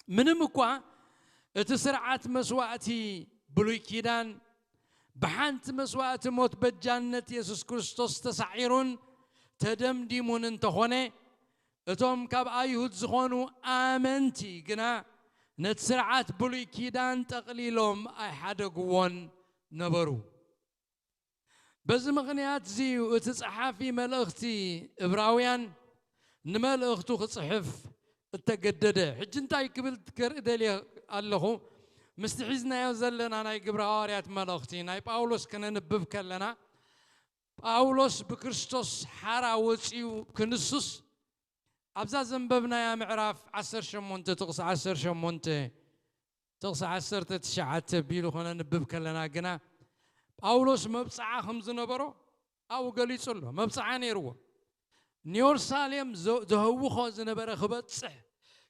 ምንም እኳ እቲ ስርዓት መስዋእቲ ብሉይ ኪዳን ብሓንቲ መስዋእቲ ሞት በጃነት የሱስ ክርስቶስ ተሳዒሩን ተደምዲሙን እንተኾነ፣ እቶም ካብ ኣይሁድ ዝኾኑ ኣመንቲ ግና ነቲ ስርዓት ብሉይ ኪዳን ጠቕሊሎም ኣይሓደግዎን ነበሩ። በዚ ምኽንያት እዚ እዩ እቲ ጸሓፊ መልእኽቲ እብራውያን ንመልእኽቱ ክጽሕፍ እተገደደ። ሕጂ እንታይ ክብል ከርኢ ደልየ ኣለኹ፣ ምስቲ ሒዝናዮ ዘለና ናይ ግብረ ሃዋርያት መልእኽቲ ናይ ጳውሎስ ክነንብብ ከለና፣ ጳውሎስ ብክርስቶስ ሓራ ወጺኡ ክንሱስ ኣብዛ ዘንበብናያ ምዕራፍ ዓሰርተ ሸሞንተ ጥቕሲ ዓሰርተ ሸሞንተ ጥቕሲ ዓሰርተ ትሽዓተ ቢሉ ኾነ ንብብ ከለና ግና ጳውሎስ መብጽዓ ከም ዝነበሮ ኣብኡ ገሊጹ ኣሎ። መብጽዓ ነይርዎ። ንዮርሳሌም ዘ- ዘህውኾ ዝነበረ ክበጽሕ፣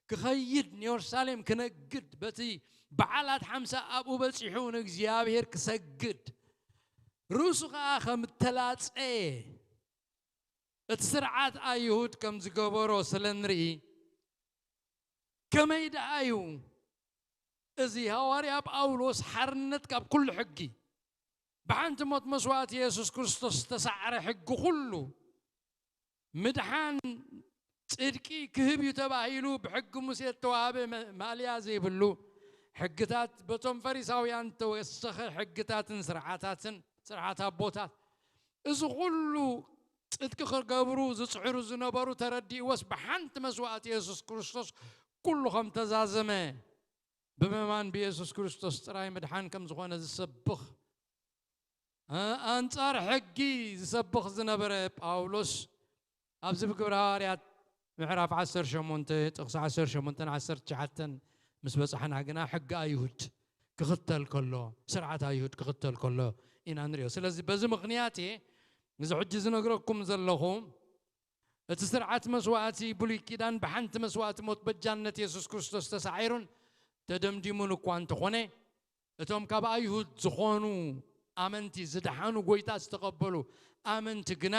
ክኸይድ፣ ንዮርሳሌም ክነግድ፣ በቲ በዓላት ሓምሳ ኣብኡ በጺሑ ንእግዚኣብሔር ክሰግድ፣ ርእሱ ኸኣ ከም እተላጸየ እቲ ስርዓት ኣይሁድ ከም ዝገበሮ ስለ ንርኢ፣ ከመይ ደኣ እዩ እዚ ሃዋርያ ጳውሎስ ሓርነት ካብ ኩሉ ሕጊ፣ ብሓንቲ ሞት መስዋእቲ የሱስ ክርስቶስ ዝተሳዕረ ሕጊ ኩሉ ምድሓን ጽድቂ ክህብ እዩ ተባሂሉ ብሕጊ ሙሴ እተዋህበ መ- ማእለያ ዘይብሉ ሕግታት፣ በቶም ፈሪሳውያን እተወሰኸ ሕግታትን ስርዓታትን፣ ስርዓት ኣቦታት፣ እዚ ኩሉ ጽድቂ ክገብሩ ዝጽዕሩ ዝነበሩ ተረዲእዎስ ብሓንቲ መስዋእቲ የሱስ ክርስቶስ ኩሉ ከም ተዛዘመ፣ ብምእማን ብየሱስ ክርስቶስ ጥራይ ምድሓን ከም ዝኾነ ዝሰብኽ፣ እ፣ ኣንጻር ሕጊ ዝሰብኽ ዝነበረ ጳውሎስ ኣብዚ ብግብረ ሃዋርያት ምዕራፍ ዓሰርተ ሸሞንተ ጥቕሲ ዓሰርተ ሸሞንተ ዓሰርተ ትሽዓተ ምስ በጻሕና ግና ሕጊ ኣይሁድ ክኽተል ከሎ፣ ስርዓት ኣይሁድ ክኽተል ከሎ ኢና ንሪኦ። ስለዚ በዚ ምኽንያት እየ እዚ ሕጂ ዝነግረኩም ዘለኹ። እቲ ስርዓት መስዋእቲ ብሉይ ኪዳን ብሓንቲ መስዋእቲ ሞት በጃነት የሱስ ክርስቶስ ተሳዒሩን ተደምዲሙን እኳ እንተኾነ፣ እቶም ካብ ኣይሁድ ዝኾኑ ኣመንቲ ዝደሓኑ፣ ጎይታ ዝተቐበሉ ኣመንቲ ግና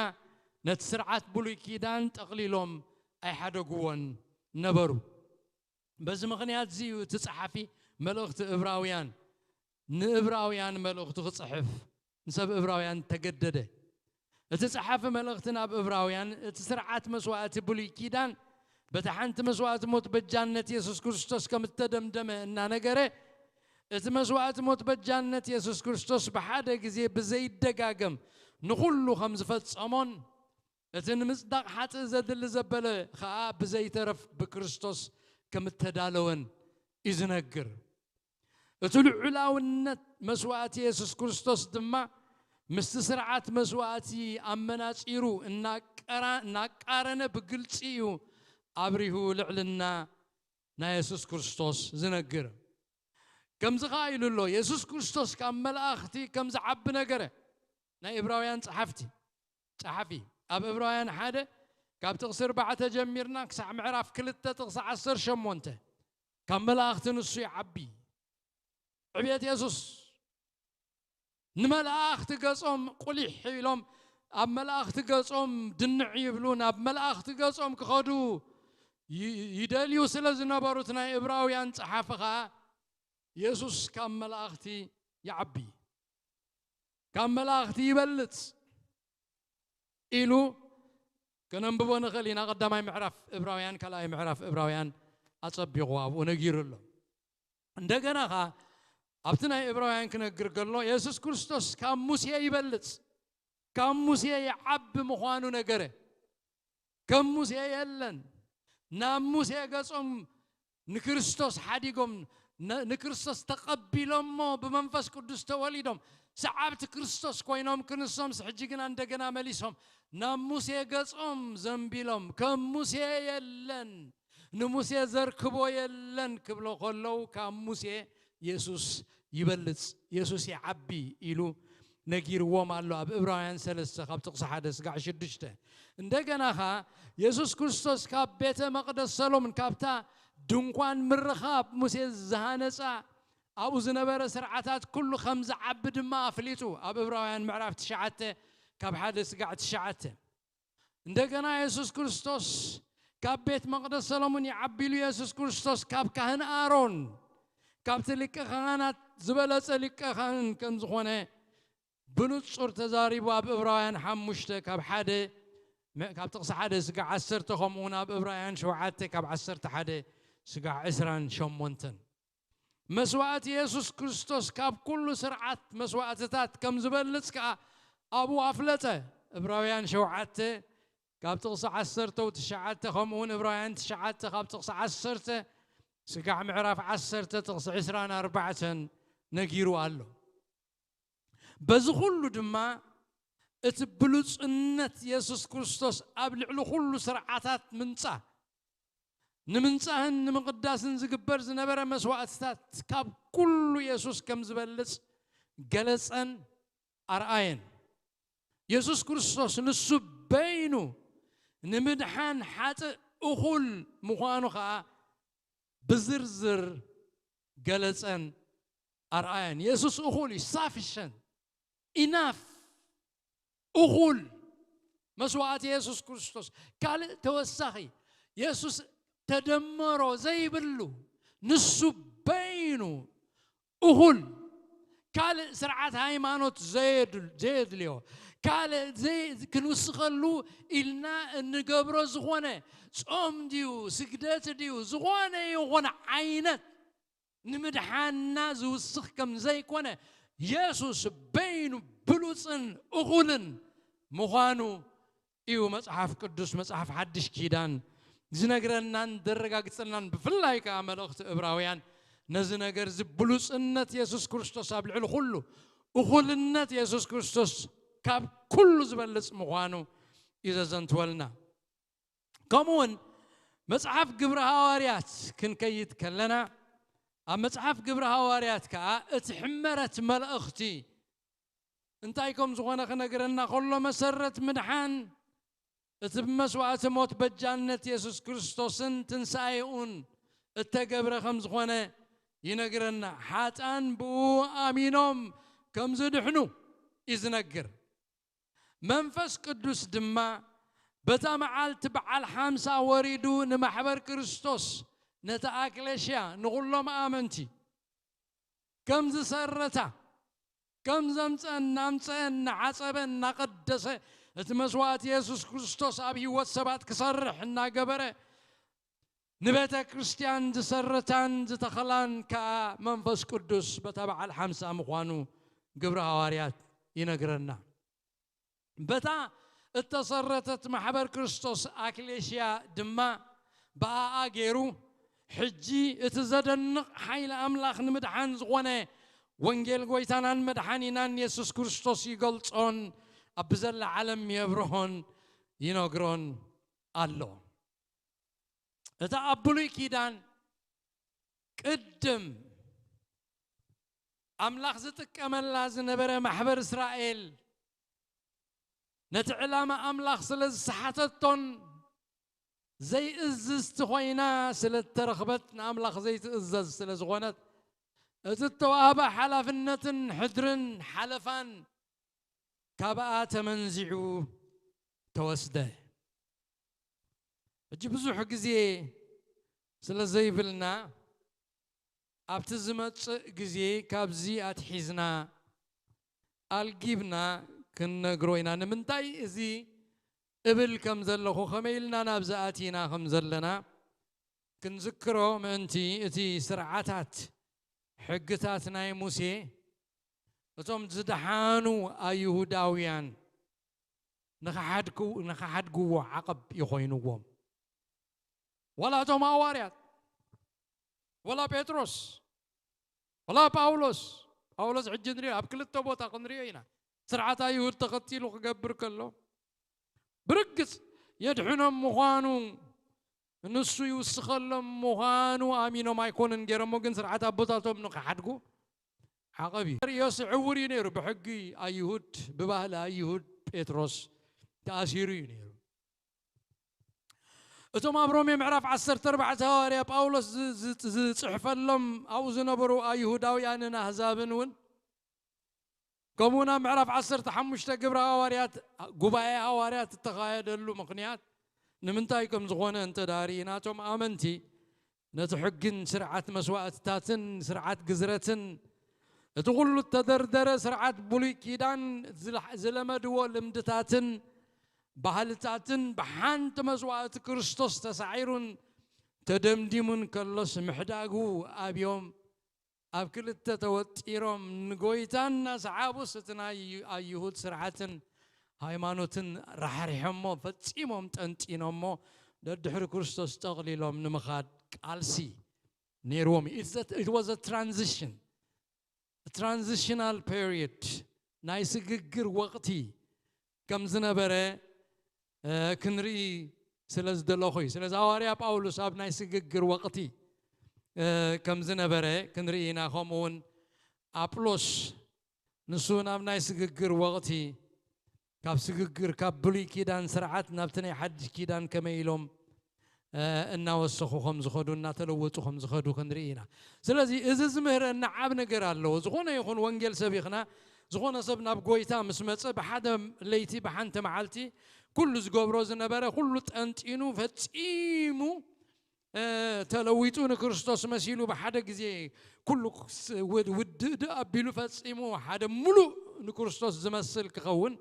ነቲ ስርዓት ብሉይ ኪዳን ጠቕሊሎም ኣይሓደግዎን ነበሩ። በዚ ምኽንያት እዚ እዩ እቲ ጸሓፊ መልእኽቲ እብራውያን ንእብራውያን መልእኽቱ ክጽሕፍ ንሰብ እብራውያን ተገደደ። እቲ ጸሓፊ መልእኽቲ ናብ እብራውያን እቲ ስርዓት መስዋእቲ ብሉይ ኪዳን በታ ሓንቲ መስዋእቲ ሞት በጃነት የሱስ ክርስቶስ ከም እተደምደመ እናነገረ፣ እቲ መስዋእቲ ሞት በጃነት የሱስ ክርስቶስ ብሓደ ግዜ ብዘይደጋገም ንኹሉ ከም ዝፈጸሞን እቲ ንምጽዳቕ ሓጥእ ዘድሊ ዘበለ ኸኣ ብዘይተረፍ ብክርስቶስ ከም እተዳለወን እዩ ዝነግር። እቲ ልዑላውነት መስዋእቲ የሱስ ክርስቶስ ድማ ምስቲ ስርዓት መስዋእቲ ኣመናጺሩ እናቀራ- እናቃረነ ብግልጺ እዩ ኣብሪሁ ልዕልና ናይ የሱስ ክርስቶስ ዝነግር። ከምዚ ኸኣ ኢሉ ኣሎ፣ የሱስ ክርስቶስ ካብ መላእኽቲ ከም ዝዓቢ ነገረ። ናይ ዕብራውያን ጸሓፍቲ ጸሓፊ ኣብ ዕብራውያን ሓደ ካብ ጥቕሲ ኣርባዕተ ጀሚርና ክሳዕ ምዕራፍ ክልተ ጥቕሲ ዓሰርተ ሸሞንተ ካብ መላእኽቲ ንሱ ይዓቢ። ዕብየት የሱስ ንመላእኽቲ ገጾም ቁሊሕ ኢሎም ኣብ መላእኽቲ ገጾም ድንዕ ይብሉ፣ ናብ መላእኽቲ ገጾም ክኸዱ ይ- ይደልዩ ስለ ዝነበሩት ናይ ዕብራውያን ጸሓፊ ኸኣ የሱስ ካብ መላእኽቲ ይዓቢ፣ ካብ መላእኽቲ ይበልጽ ኢሉ ከነንብቦ ንኽእል ኢና። ቀዳማይ ምዕራፍ ዕብራውያን፣ ካልኣይ ምዕራፍ ዕብራውያን ኣጸቢቑ ኣብኡ ነጊሩ ኣሎ። እንደገና ኸኣ ኣብቲ ናይ ዕብራውያን ክነግር ከሎ የሱስ ክርስቶስ ካብ ሙሴ ይበልጽ፣ ካብ ሙሴ ይዓቢ ምዃኑ ነገረ። ከም ሙሴ የለን። ናብ ሙሴ ገጾም ንክርስቶስ ሓዲጎም ን- ንክርስቶስ ተቐቢሎሞ ብመንፈስ ቅዱስ ተወሊዶም ሰዓብቲ ክርስቶስ ኮይኖም ክንሶምስ ሕጂ ግና እንደገና መሊሶም ናብ ሙሴ ገጾም ዘንቢሎም ከም ሙሴ የለን፣ ንሙሴ ዘርክቦ የለን ክብሎ ከለዉ ካብ ሙሴ የሱስ ይበልጽ፣ የሱስ ይዓቢ ኢሉ ነጊርዎም ኣሎ። ኣብ እብራውያን ሰለስተ ካብ ጥቕሲ ሓደ ስጋዕ ሽዱሽተ። እንደገና ኸኣ የሱስ ክርስቶስ ካብ ቤተ መቕደስ ሰሎሞን፣ ካብታ ድንኳን ምርኻብ ሙሴ ዝሃነጻ፣ ኣብኡ ዝነበረ ስርዓታት ኩሉ ከም ዝዓቢ ድማ ኣፍሊጡ። ኣብ እብራውያን ምዕራፍ ትሽዓተ ካብ ሓደ ስጋዕ ትሽዓተ። እንደገና የሱስ ክርስቶስ ካብ ቤት መቕደስ ሰሎሞን ይዓቢሉ። የሱስ ክርስቶስ ካብ ካህን ኣሮን፣ ካብቲ ሊቀ ካህናት ዝበለጸ ሊቀ ካህን ከም ዝኾነ ብንጹር ተዛሪቡ ኣብ እብራውያን ሓሙሽተ ካብ ሓደ፣ ካብ ጥቕሲ ሓደ ስጋዕ ዓሰርተ፣ ከምኡ እውን ኣብ እብራውያን ሸውዓተ ካብ ዓሰርተ ሓደ ስጋዕ ዕስራን ሸሞንተን። መስዋእቲ የሱስ ክርስቶስ ካብ ኩሉ ስርዓት መስዋእትታት ከም ዝበልጽ ከኣ ኣብኡ ኣፍለጠ። እብራውያን ሸውዓተ ካብ ጥቕሲ ዓሰርተ ትሽዓተ፣ ከምኡ እውን እብራውያን ትሽዓተ ካብ ጥቕሲ ዓሰርተ ስጋዕ ምዕራፍ ዓሰርተ ጥቕሲ ዕስራን ኣርባዕተን ነጊሩ ኣሎ። በዚ ኩሉ ድማ እቲ ብሉጽነት የሱስ ክርስቶስ ኣብ ልዕሊ ኩሉ ስርዓታት ምንጻ፣ ንምንጻህን ንምቕዳስን ዝግበር ዝነበረ መስዋእትታት ካብ ኩሉ የሱስ ከም ዝበልጽ ገለጸን ኣርኣየን። የሱስ ክርስቶስ ንሱ በይኑ ንምድሓን ሓጥእ እኹል ምዃኑ ኸኣ ብዝርዝር ገለጸን ኣርኣየን። የሱስ እኹል እዩ፣ ሳፊሸንት፣ ኢናፍ፣ እኹል መስዋእቲ የሱስ ክርስቶስ። ካልእ ተወሳኺ የሱስ ተደመሮ ዘይብሉ፣ ንሱ በይኑ እኹል፣ ካልእ ስርዓት ሃይማኖት ዘየድል-፣ ዘየድልዮ፣ ካልእ ዘይ-፣ ክንውስኸሉ ኢልና እንገብሮ ዝኾነ ጾም ድዩ፣ ስግደት ድዩ፣ ዝኾነ ይኹን ዓይነት ንምድሓንና ዝውስኽ ከም ዘይኮነ፣ የሱስ በይኑ ብሉጽን እኹልን ምዃኑ እዩ መጽሓፍ ቅዱስ፣ መጽሓፍ ሓድሽ ኪዳን ዝነግረናን ዘረጋግጸልናን። ብፍላይ ከኣ መልእኽቲ እብራውያን ነዚ ነገር እዚ፣ ብሉጽነት የሱስ ክርስቶስ ኣብ ልዕሊ ኩሉ፣ እኹልነት የሱስ ክርስቶስ ካብ ኩሉ ዝበልጽ ምዃኑ እዩ ዘዘንትወልና። ከምኡ እውን መጽሓፍ ግብሪ ሃዋርያት ክንከይድ ከለና፣ ኣብ መጽሓፍ ግብሪ ሃዋርያት ከኣ እቲ ሕመረት መልእኽቲ እንታይ ከም ዝኾነ ክነግረና ከሎ፣ መሰረት ምድሓን እቲ ብመስዋእቲ ሞት በጃነት የሱስ ክርስቶስን ትንሳኤኡን እተገብረ ከም ዝኾነ ይነግረና። ሓጥኣን ብኡ ኣሚኖም ከም ዝድሕኑ እዩ ዝነግር። መንፈስ ቅዱስ ድማ በታ መዓልቲ በዓል ሓምሳ ወሪዱ ንማሕበር ክርስቶስ፣ ነታ ኣክሌሽያ፣ ንኹሎም ኣመንቲ ከም ዝሰረታ፣ ከም ዘምጸ፣ እናምጸ፣ እናዓጸበ፣ እናቐደሰ፣ እቲ መስዋእቲ የሱስ ክርስቶስ ኣብ ህይወት ሰባት ክሰርሕ እናገበረ፣ ንቤተ ክርስቲያን ዝሰረታን ዝተኸላን ከኣ መንፈስ ቅዱስ በታ በዓል ሓምሳ ምዃኑ ግብሪ ሃዋርያት ይነግረና። በታ እተሰረተት ማሕበር ክርስቶስ ኣክሌሽያ ድማ ብኣኣ ገይሩ፣ ሕጂ እቲ ዘደንቕ ሓይሊ ኣምላኽ ንምድሓን ዝኾነ ወንጌል ጐይታናን መድሓኒናን የሱስ ክርስቶስ ይገልጾን ኣብ ብዘላ ዓለም የብርሆን ይነግሮን ኣሎ። እታ ኣብ ብሉይ ኪዳን ቅድም ኣምላኽ ዝጥቀመላ ዝነበረ ማሕበር እስራኤል፣ ነቲ ዕላማ ኣምላኽ ስለ ዝሰሓተቶን ዘይእዝዝቲ ኮይና ስለ እተረኽበት፣ ንኣምላኽ ዘይትእዘዝ ስለ ዝኾነት፣ እቲ እተዋህባ ሓላፍነትን ሕድርን ሓለፋን ካብኣ ተመንዚዑ ተወስደ። ሕጂ ብዙሕ ግዜ ስለ ዘይብልና፣ ኣብቲ ዝመጽእ ግዜ ካብዚ ኣትሒዝና ኣልጊብና ክንነግሮ ኢና። ንምንታይ እዚ እብል ከም ዘለኹ፣ ከመይ ኢልና ናብዚ ኣቲና ከም ዘለና ክንዝክሮ ምእንቲ፣ እቲ ስርዓታት፣ ሕግታት ናይ ሙሴ፣ እቶም ዝደሓኑ ኣይሁዳውያን ንኽሓድኩ-፣ ንኽሓድግዎ ዓቐብ ይኾይንዎም። ዋላ እቶም ሃዋርያት፣ ዋላ ጴጥሮስ፣ ዋላ ጳውሎስ፣ ጳውሎስ ሕጂ ንሪኦ፣ ኣብ ክልተ ቦታ ክንሪኦ ኢና። ስርዓት ኣይሁድ ተኸቲሉ ክገብር ከሎ፣ ብርግጽ የድሕኖም ምዃኑ፣ ንሱ ይውስኸሎም ምዃኑ ኣሚኖም ኣይኮኑን ገይሮሞ፣ ግን ስርዓት ኣቦታቶም ንኽሓድጉ ዓቐብ እዩ። ዮሴፍ ዕውር እዩ ነይሩ። ብሕጊ ኣይሁድ፣ ብባህሊ ኣይሁድ ጴጥሮስ ተኣሲሩ እዩ ነይሩ። እቶም ኣብ ሮሜ ምዕራፍ ዓሰርተ ኣርባዕተ ሃዋርያ ጳውሎስ ዝ-፣ ዝ-፣ ዝጽሕፈሎም ኣብኡ ዝነበሩ ኣይሁዳውያንን ኣህዛብን እውን፣ ከምኡ ናብ ምዕራፍ ዓሰርተ ሓሙሽተ ግብረ ሃዋርያት፣ ጉባኤ ሃዋርያት እተኻየደሉ ምኽንያት ንምንታይ ከም ዝኾነ እንተ ደኣ ርኢና፣ እቶም ኣመንቲ ነቲ ሕግን ስርዓት መስዋእትታትን ስርዓት ግዝረትን እቲ ኩሉ እተደርደረ ስርዓት ብሉይ ኪዳን ዝለ-፣ ዝለመድዎ ልምድታትን ባህልታትን ብሓንቲ መስዋእቲ ክርስቶስ ተሳዒሩን ተደምዲሙን ከሎስ ምሕዳጉ ኣብዮም ኣብ ክልተ ተወጢሮም ንጎይታ እናሰዓቡስ እቲ ናይ ኣይሁድ ስርዓትን ሃይማኖትን ራሕሪሖሞ ፈጺሞም ጠንጢኖሞ ደድሕሪ ክርስቶስ ጠቕሊሎም ንምኻድ ቃልሲ ነይርዎም እዩ። It's a- it was a transition, a transitional period፣ ናይ ስግግር ወቕቲ ከም ዝነበረ እ፣ ክንርኢ ስለ ዝደለኹ እዩ። ስለዚ ሃዋርያ ጳውሎስ ኣብ ናይ ስግግር ወቕቲ እ፣ ከም ዝነበረ ክንርኢ ኢና። ከምኡ እውን ኣጵሎስ ንሱ እውን ኣብ ናይ ስግግር ወቕቲ ካብ ስግግር ካብ ብሉይ ኪዳን ስርዓት ናብቲ ናይ ሓድሽ ኪዳን ከመይ ኢሎም እ፣ እናወሰኹ ከም ዝኸዱ እናተለወጡ ከም ዝኸዱ ክንርኢ ኢና። ስለዚ እዚ ዝምህረና ዓብ ነገር ኣለዎ። ዝኾነ ይኹን ወንጌል ሰቢኽና ዝኾነ ሰብ ናብ ጎይታ ምስ መጸ ብሓደ ለይቲ ብሓንቲ መዓልቲ ኩሉ ዝገብሮ ዝነበረ ኩሉ ጠንጢኑ ፈጺሙ እ፣ ተለዊጡ ንክርስቶስ መሲሉ ብሓደ ግዜ ኩሉ ክስ-፣ ውድ-፣ ውድእ ድእ ኣቢሉ ፈጺሙ ሓደ ሙሉእ ንክርስቶስ ዝመስል ክኸውን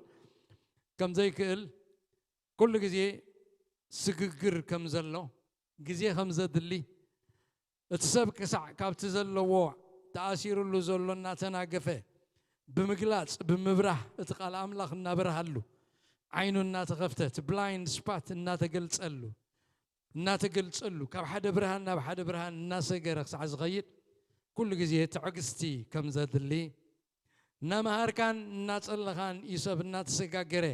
ከም ዘይክእል ኩሉ ግዜ ስግግር ከም ዘሎ ግዜ ከም ዘድሊ እቲ ሰብ ክሳዕ ካብቲ ዘለዎ ተኣሲሩሉ ዘሎ እናተናገፈ ብምግላጽ ብምብራህ እቲ ቃል ኣምላኽ እናበርሃሉ ዓይኑ እናተኸፍተ እቲ ብላይንድ ስፓት እናተገልጸሉ እናተገልጸሉ ካብ ሓደ ብርሃን ናብ ሓደ ብርሃን እናሰገረ ክሳዕ ዝኸይድ ኩሉ ግዜ ትዕግስቲ ከም ዘድሊ እናመሃርካን እናጸለኻን እዩ ሰብ እናተሰጋገረ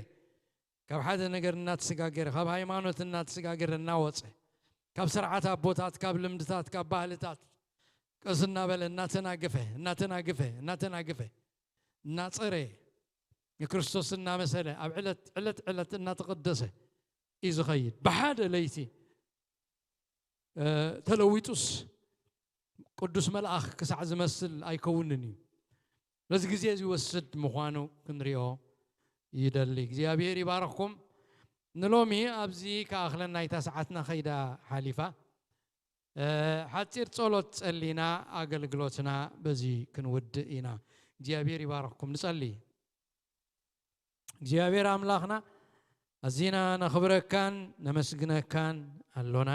ካብ ሓደ ነገር እናተሰጋገረ ካብ ሃይማኖት እናተሰጋገረ እናወጸ ካብ ስርዓት ኣቦታት ካብ ልምድታት ካብ ባህልታት ቀስ እናበለ እናተናገፈ እናተናገፈ እናተናገፈ እናጸረ ንክርስቶስ እናመሰለ ኣብ ዕለት ዕለት ዕለት እናተቐደሰ እዩ ዝኸይድ። ብሓደ ለይቲ እ፣ ተለዊጡስ ቅዱስ መልኣኽ ክሳዕ ዝመስል ኣይከውንን እዩ። ነዚ ግዜ ዝወስድ ምዃኑ ክንሪኦ ይደሊ። እግዚኣብሔር ይባረኽኩም። ንሎሚ ኣብዚ ከኣኽለና እታ ሰዓትና ኸይዳ ሓሊፋ። እ፣ ሓጺር ጸሎት ጸሊና ኣገልግሎትና በዚ ክንውድእ ኢና። እግዚኣብሔር ይባረኽኩም። ንጸሊ። እግዚኣብሔር ኣምላኽና ኣዚና ነኽብረካን ነመስግነካን ኣሎና።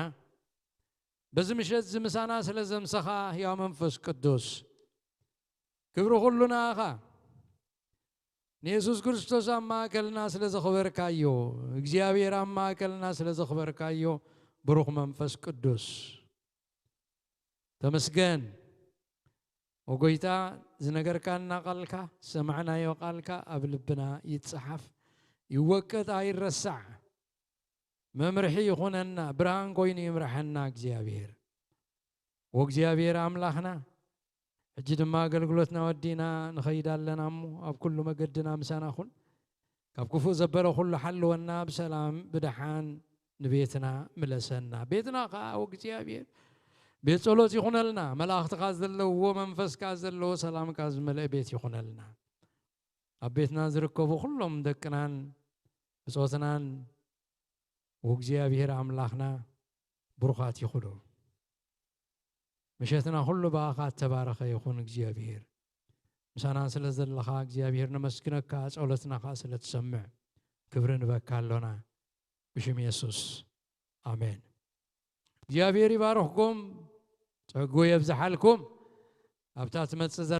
በዚ ምሸት እዚ ምሳና ስለ ዘምሰኻ ህያው መንፈስ ቅዱስ ክብሪ ኩሉ ንኣኻ። ንየሱስ ክርስቶስ ኣብ ማእከልና ስለ ዘኽበርካዮ፣ እግዚኣብሔር ኣብ ማእከልና ስለ ዘኽበርካዮ ብሩኽ መንፈስ ቅዱስ ተመስገን። ኦ ጎይታ፣ ዝነገርካና ቃልካ፣ ዝሰማዕናዮ ቃልካ ኣብ ልብና ይጸሓፍ፣ ይወቀጥ፣ ኣይረሳዕ። መምርሒ ይኹነና፣ ብርሃን ኮይኑ ይምርሐና እግዚኣብሔር። ኦ እግዚኣብሔር ኣምላኽና፣ ሕጂ ድማ ኣገልግሎትና ወዲእና ንኸይድ ኣለና እሞ፣ ኣብ ኩሉ መገድና ምሳና ኩን። ካብ ክፉእ ዘበለ ኩሉ ሓልወና፣ ብሰላም ብደሓን ንቤትና ምለሰና። ቤትና ኸዓ ኦ እግዚኣብሔር ቤት ጸሎት ይኹነልና። መላእኽትኻ ዘለውዎ፣ መንፈስካ ዘለዎ፣ ሰላምካ ዝመልአ ቤት ይኹነልና። ኣብ ቤትና ዝርከቡ ኩሎም ደቅናን ብጾትናን ኦ እግዚኣብሔር ኣምላኽና ብሩኻት ይኹኑ። ምሸትና ኩሉ ብኣኻ እተባረኸ ይኹን እግዚኣብሔር። ምሳና ስለ ዘለኻ እግዚኣብሔር ነመስግነካ፣ ጸሎትና ኸዓ ስለ ትሰምዕ ክብሪ ንበካ ኣሎና። ብሽም የሱስ ኣሜን። እግዚኣብሔር ይባርኽኩም፣ ጸጉ የብዝሓልኩም። ኣብታ ትመጽእ ዘላ